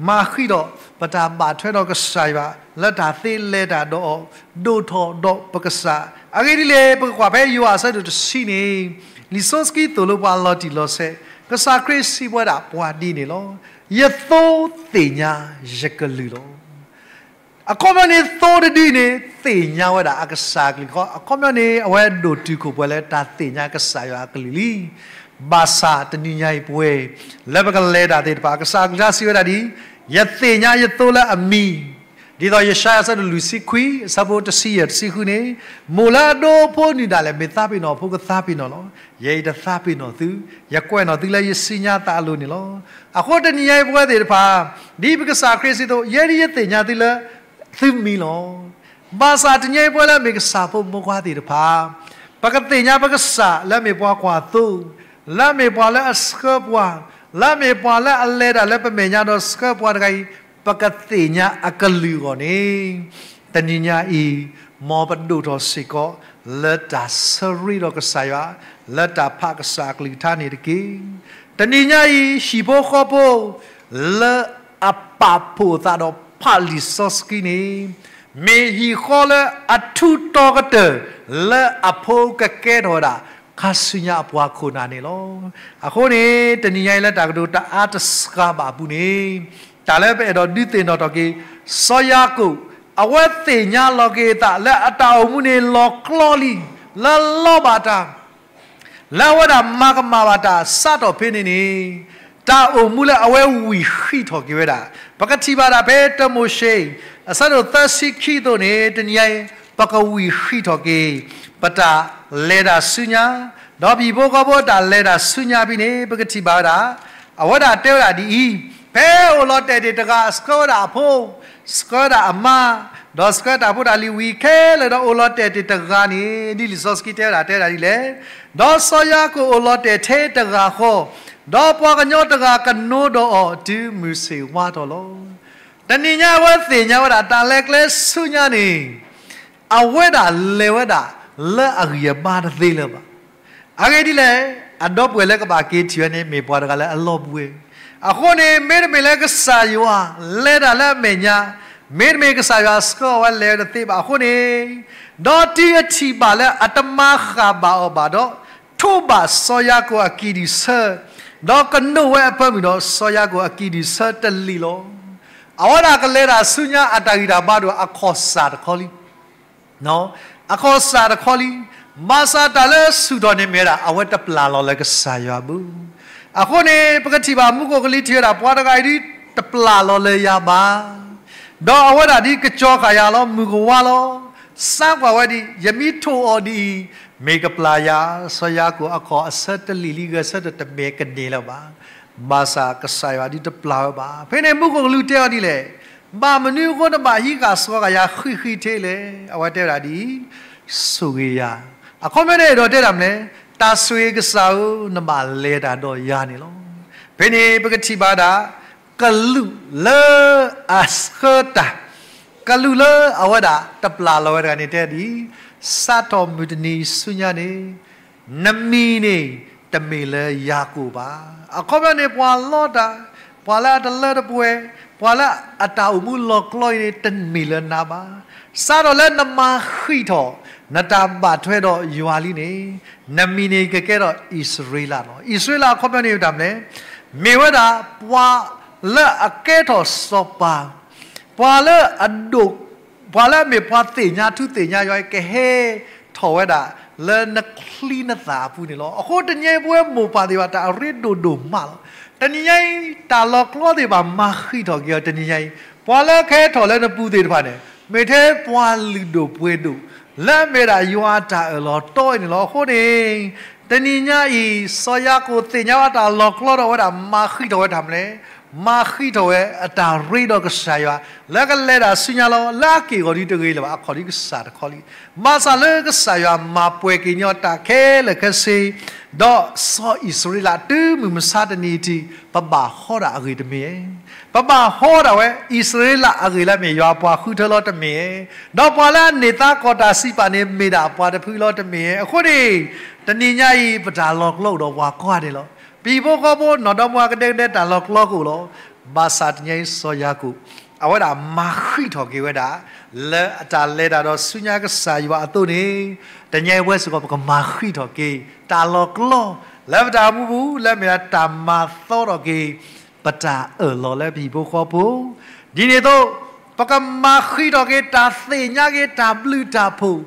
မၤဃံးထီၣ် ပတၢ်ဘၣ်ထွဲဒီးကစၢ်ယွၤ လၢတၢ်သ့လဲၤတၢ်ဒီးအီၤ ဒိၣ်ထီၣ်ဒီးပကစၢ်. အဂ့ၢ်ဒ်လဲၣ် ပကကွၢ်ဖဲယိၤဟၣ်အဆၢဒိၣ်တဆံန့ၣ် လံာ်စီဆှံသိၣ်လိပှၤလီၤတံၢ်လီၤဆဲး ကစၢ်ခရံာ်စံးဝဲဒၣ်ပှၤဒ်န့ၣ်လီၤ. ယသိသ့ၣ်ညါယကလုၢ်လီၤ. အခီပညီန့ၣ် သိတဒုန့ၣ် သ့ၣ်ညါဝဲဒၣ်အကစၢ်အကလုၢ်ဃီ, အခီပညီန့ၣ် အဝဲဒိၣ်တုာ်ခိၣ်ပှဲၤလၢတၢ်သ့ၣ်ညါကစၢ်ယွၤအကလုၢ်လံ. ဘၣ်ဆၣ်တနံၤညါအံၤပဝဲ လၢပကလဲၤတၢ်သ့ၣ်တဖၣ် ကစၢ်အကလုၢ်ကထါစံးဝဲဒၣ်ဒ်အံၤ, ယသ့ၣ်ညါယသိလၢအမံၤ ဒ်သိးယၡါယၤအဆၢဒိၣ်လွံၢ်ဆံခွံ အဆၢဖိတဆံယဲၢ်တဆံဃုန့ၣ်, မိၢ်လၢအဒိဖိနုၢ်ဒၣ်လဲာ် မ့ၢ်သးပ့ၤနီၣ်အဖိကသးပ့ၤနီၣ်လီၤ. ယဲအံၤတသးပ့ၤနီၣ်သု, ယကွဲးနီၣ်သုလၢယစုညါသးအလိၤန့ၣ်လီၤ. အဃိတနံၤညါအံၤပဝဲသ့ၣ်တဖၣ် ဒ်ပကစၢ်ခရံာ်စံးသိး ယဲဒ်ယသ့ၣ်ညါသုလၢ သုမံၤလီၤ. ဘၣ်ဆၣ်တနံၤအံၤပဝဲလၢအမ့ၢ်ကစၢ်ဖိမိၢ်ပှၢ်သ့ၣ်တဖၣ် ပကသ့ၣ်ညါပကစၢ်လၢအမ့ၢ်ပှၤကွၢ်သိ, လၢအမ့ၢ်ပှၤလၢအဆှၢပှၤ, လၢအမ့ၢ်ပှၤလၢအလဲၤတၢ်လၢပမဲာ်ညါဒီးဆှၢပှၤတဂၤအံၤ, ပကသ့ၣ်ညါအကလုၢ်အဂီၢ်န့ၣ်, တနံၤညါအံၤ မ်ပဒိၣ်ထီၣ်စ့ၢ်ကီး လၢတၢ်ဆၢရ့ဒီးကစၢ်ယွၤ, လၢတၢ်ဖးကစၢ်အကလုၢ်ကထါန့ၣ်တက့ၢ်. တနံၤညါအံၤ ဟံၣ်ဖိဃီဖိ လၢအပာ်ဖှိၣ်အသးဒီးဖးလံာ်စီဆှံန့ၣ်, မ့ၢ်ဟံၣ်ဃီလၢအထူးတီၤကတၢၢ်လၢအဖိကကဲထီၣ်ဝဲဒၣ် ခါဆူညါအပှၤခိၣ်နၢ်န့ၣ်လီၤ. အဃိန့ၣ် တနံၤညါအံၤလၢတၢ်ကတိၤတအါတစှၤဘၣ်အပူၤန့ၣ်, တၢ်လၢပအဲၣ်ဒိးဒုးသ့ၣ်နီၣ်ထီၣ်က့ၤ စီၤယၤကိာ် အဝဲသ့ၣ်ညါလီၤက့ၤအသးလၢအတၢ်အိၣ်မူန့ၣ်လီၤကျီလံ, လၢလီဘၣ်တၢ် လၢအဝဲဒၣ်မၤကမၣ်ဘၣ်တၢ်စးထီၣ်ဖဲန့ၣ်န့ၣ်, တၢ်အိၣ်မူလၢအဝဲဝံၣ်ဃံးထီၣ်က့ၤဝဲဒၣ်, ပကထံၣ်ဘၣ်ဒၣ်ဖဲတၢမိၤၡ့ အဆၢဒိၣ်သၢဆံခံအသိးန့ၣ်, တနံၤညါအံၤ ပကဝံၣ်ဃံးထီၣ်က့ၤ ပတၢ်လဲၤတၢ်ဆူညါ, ဒီးပဟံၣ်ဖိဃီဖိတၢ်လဲၤတၢ်ဆူညါဖဲန့ၣ် ပကထံၣ်ဘၣ်ဝဲဒၣ်, အဝဲဒၣ်တဲဝဲဒၣ်ဒ်အံၤ, ဖဲအိၣ်လီၤတဲာ်တ့ၢ်တဂၤ ဆှၢဝဲဒၣ်အဖိ, ဆှၢဝဲဒၣ်အမါ, ဒီးဆှၢတၢ်ဖိတၢ်လံၤဝံၤခဲလၢာ်ဒီးအိၣ်လီၤတဲာ်တ့ၢ်တဂၤန့ၣ်, ဒ်လံာ်စီဆှံတဲဝဲဒၣ်တဲဝဲဒၣ်ဒ်လဲၣ်, ဒီးစီၤယၤကိာ်အိၣ်လီၤတဲာ်ထဲတဂၤဃီ, ဒီးပှၤကညီတဂၤကနိဒီးအီၤတုၤမုၢ်ဆ့ၣ်ဝါထီၣ်လီၤ. တနံၤညါအဝဲသ့ၣ်ညါဝဲဒၣ်တၢ်လဲၤကျဲဆူညါန့ၣ်, အဝဲဒၣ်လဲၤဝဲဒၣ်လၢအဂံၢ်အဘါတသ့လၢၤဘၣ်. အဂ့ၢ်ဒ်လဲၣ်, အဒီပုၢ်ဝဲၢ်လၢကဘၣ်က့ၤထံၣ်ဝဲန့ၣ် မ့ၢ်ပှၤတဂၤလၢအလီၤဘှံးဝဲ. အဃိန့ၣ် မ့တမ့ၢ်လၢကစၢ်ယွၤလဲၤတၢ်လၢအမဲာ်ညါ, မ့တမ့ၢ်ကစၢ်ယွၤဆှၢအီၤဝဲလဲၤဝဲတသ့ဘၣ်အဃိန့ၣ်, ဒီးတုၤအထံၣ်ဘၣ်လၢအတမၤဃၣ်ဘၣ်အီၤဘၣ်ဒီး, ထိးဘၣ်စီၤယၤကိာ်အကံၢ်ဒံၣ်ဆၢ, ဒီးကနိးဝဲအပၢမုၢ်ဒီးစီၤယၤကိာ်အကံၢ်ဒံၣ်ဆၢတလံာ်လီၤ. အဝဲဒၣ်ကလဲၤတၢ်ဆူညါအတၢ်ဂံၢ်တၢ်ဘါဒီးအခီၣ်စၢ်တခီလံ အခီၣ်စၢ်တခီလံ, ဘၣ်ဆၣ်တၢ်လၢဆူၣ်ထီၣ်န့ၣ်မ့ၢ်ဝဲဒၣ် အဝဲတပျၢ်လီၤလၢကစၢ်ယွၤအပူၤ. အဃိန့ၣ် ပကထံၣ်ဘၣ်မူခိၣ်ကလူးထံၣ်ဝဲဒၣ် ပှၤတဂၤအံၤဒ်တပျၢ်လီၤလၢယၤဘၣ်, ဒီးအဝဲဒၣ်ဒ်ကစီၤဃာ်ယၤလီၤ မုၢ်ကဝါလီၤ, စါကွၢ်ဝဲဒ် ယမ့ၢ်ထိးအီၤဒ်အံၤ, မ့ၢ်ကပျၢ်ယၤ, စီၤယၤကိာ်အခီၣ်အဆၢတလံာ်လံဂဲၤဆၢထၢၣ်တမဲာ်ကန့ၢ်လၢၤဘၣ်. ဘၣ်ဆၣ်ကစၢ်ယွၤဒ်တပျၢ်ဝဲဘၣ်. ဖဲန့ၣ်မူခိၣ်ကလူးတဲအီၤဒ်လဲၣ်, ဘၣ်မနုၤအဃိနဘၣ်ဟံးဃာ်စှီၤဃာ်ယၤဃံးဃံးထဲလဲၣ်. အဝဲတဲဝဲဒၣ်ဒ်အံၤ, ဆိၣ်ဂ့ၤယၤ, အခီပညီန့ၣ်အဲၣ်ဒိးတဲဒၣ်မနုၤလဲၣ်, တၢ်ဆိၣ်ဂ့ၤကစၢ်ဧၢ, နဘၣ်လဲၤတၢ်ဒီးယၤန့ၣ်လီၤ. ဖဲန့ၣ်ပကထံၣ်ဘၣ်ဒၣ် ကလူးလၢအဆှၢတၢ်, ကလူးလၢအဝဲဒၣ်တပျၢ်လီၤဝဲတဂၤန့ၣ်တဲဒ်အံၤ, စးထီၣ်မုၢ်တနံၤဆူညါန့ၣ် နမံၤန့ၣ် တမ့ၢ်လၢယၤကိာ်ဘၣ်. အခီပညီန့ၣ် ပှၤလီတၢ်, ပှၤလၢအတလၢတပှဲၤ, ပှၤလၢအတၢ်အိၣ်မူလီၤကျီအံၤန့ၣ် တမ့ၢ်လၢနၤဘၣ်. စးထီၣ်လၢနမၤဃံးထီၣ် နတၢ်ဘၣ်ထွဲဒီးယွၤလံန့ၣ်, နမံၤန့ၣ်ကကဲထီၣ်အံၣ်စရ့လးလီၤ. အံၣ်စရ့လးအခီပညီန့ၣ်မ့ၢ်တၢ်မနုၤလဲၣ်, မ့ၢ်ဝဲဒၣ်ပှၤလၢအကဲထီၣ်စီၤပၤ ပှၤလၢအဒိၣ်, ပှၤလၢအမ့ၢ်ပှၤသ့ၣ်ညါထူသ့ၣ်ညါယွၤအံၤ ကဟဲထီၣ်ဝဲဒၣ်လၢနချံနသၣ်အပူၤန့ၣ်လီၤ. အဃိတနံၤအံၤပဝဲမိၢ်ပၢ်သ့ၣ်တဖၣ် တၢ်အရ့ဒိၣ်ဒိၣ်မးလီၤ. တနံၤညါအံၤ တၢ်လီၤကျီသ့ၣ်တဖၣ်မၤဃံးထီၣ်က့ၤအီၤတနံၤညါအံၤ, ပှၤလၢကဟဲထီၣ်လၢနပူၤသ့ၣ်တဖၣ်န့ၣ် မ့ၢ်ထဲပှၤလုၢ်ဒိၣ်ပှ့ၤဒိၣ် လၢအမ့ၢ်ဒၣ်ယွၤအတၢ်အၢၣ်လီၤတီအံၤန့ၣ်လီၤ. အဃိန့ၣ် တနံၤညါအံၤ စီၤယၤကိာ်သ့ၣ်ညါဝဲတၢ်လီၤကျီဒီးအဝဲဒၣ်မၤဃံးထီၣ်ဝဲတၢ်မနုၤလဲၣ်, မၤဃံးထီၣ်ဝဲအတၢ်ရ့ဒီးကစၢ်ယွၤ လၢကလဲၤတၢ်ဆူညါလီၤ. လၢအက့ၢ်အဂီၤဒ်တဂ့ၤလၢၤဘၣ်, အခီၣ်ဒ်ကစၢ်တခီလံ. ဘၣ်ဆၣ်လၢကစၢ်ယွၤမၤပှဲၤက့ၤညီတၢ်ခဲလၢာ်ခဲဆ့ ဒီးစီၤအံၣ်စရ့လးတုၤမုၢ်မဆါတနံၤအံၤ ပဘၣ်ဟီဒၣ်အဂ့ၢ်တမ့ၢ်ဧါ. ပဘၣ်ဟီဒၣ်ဝဲ အံၣ်စရ့လးအဂ့ၢ်လၢအမ့ၢ်ယွၤအပှၤဃုထၢလီၤတမ့ၢ်ဧါ. ဒီးပှၤလၢအန့ၢ်သါကီၢ်တၢ်စံးပာ်န့ၣ် မ့ၢ်ဒၣ်အပှၤတဖုလီၤတမ့ၢ်ဧါ. အဃိန့ၣ် တနံၤညါအံၤ ပတၢ်လီၤကျီအိၣ်ဒီးပှၤကိးဂၤဒဲးလီၤ. ပဟံၣ်ဖိဃီဖိ နီၢ်ဒီမါဝၤကဒဲကဒဲတၢ်လီၤကျီကအိၣ်လီၤ. ဘၣ်ဆၣ်တနံၤညါအံၤ စီၤယၤကိာ် အဝဲဒၣ်မၤဃံးထီၣ်က့ၤဝဲဒၣ် လၢအတၢ်လဲၤတၢ်ဒီးဆူညါကစၢ်ယွၤအသိးန့ၣ်, တနံၤညါအံၤပဝဲစ့ၢ်ကီး ပကမၤဃံးထီၣ်က့ၤ တၢ်လီၤကျီ လၢပတၢ်အိၣ်မူပူၤ လၢမ့ၢ်အတၢ်မၤသီထီၣ်က့ၤ ပတၢ်အၢၣ်လီၤလၢပဟံၣ်ဖိဃီဖိ, ဒ်န့ၣ်အသိး ပကမၤဃံးထီၣ်က့ၤတၢ်သ့ၣ်ညါက့ၤတၢ်ဘျုးတၢ်ဖှိၣ်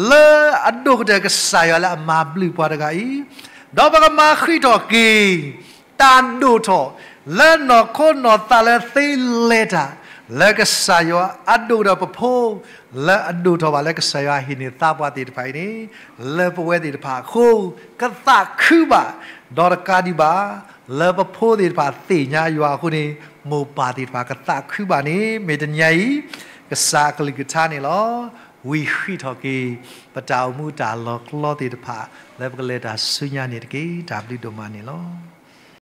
လၢအဒိၣ်ကတၢၢ်ကစၢ်ယွၤလၢအမၤဘျုးပှၤတဂၤအံၤ, ဒီးပကမၤဃံးထီၣ်က့ၤ တၢ်ဒိၣ်ထီၣ် လၢနီၢ်ခိနီၢ်သးလၢသ့လဲၤတၢ် လၢကစၢ်ယွၤအဒိၣ်ဒီးပဖိ လၢအဒိၣ်ထီၣ်ဘၣ်လၢကစၢ်ယွၤဟ့ၣ်န့ၢ်သါပှၤသ့ၣ်တဖၣ်အံၤန့ၣ်, လၢပဝဲသ့ၣ်တဖၣ်အဃိ ကသးခုဘၣ်, ဒီးတကးဒံးဘၣ် လၢပဖိသ့ၣ်တဖၣ်သ့ၣ်ညါယွၤအဃိန့ၣ် မိၢ်ပၢ်သ့ၣ်တဖၣ်ကသးခုဘၣ်န့ၣ် မ့ၢ်တနံၤအံၤ ကစၢ်အကလုၢ်ကထါန့ၣ်လီၤ. ဝံၤဃံးထီၣ်က့ၤ ပတၢ်အိၣ်မူတၢ်လီၤကျီသ့ၣ်တဖၣ် လၢပကလဲၤတၢ်ဆူညါန့ၣ်တက့ၢ်. တၢ်ဘျုးဒိၣ်မးန့ၣ်လီၤ.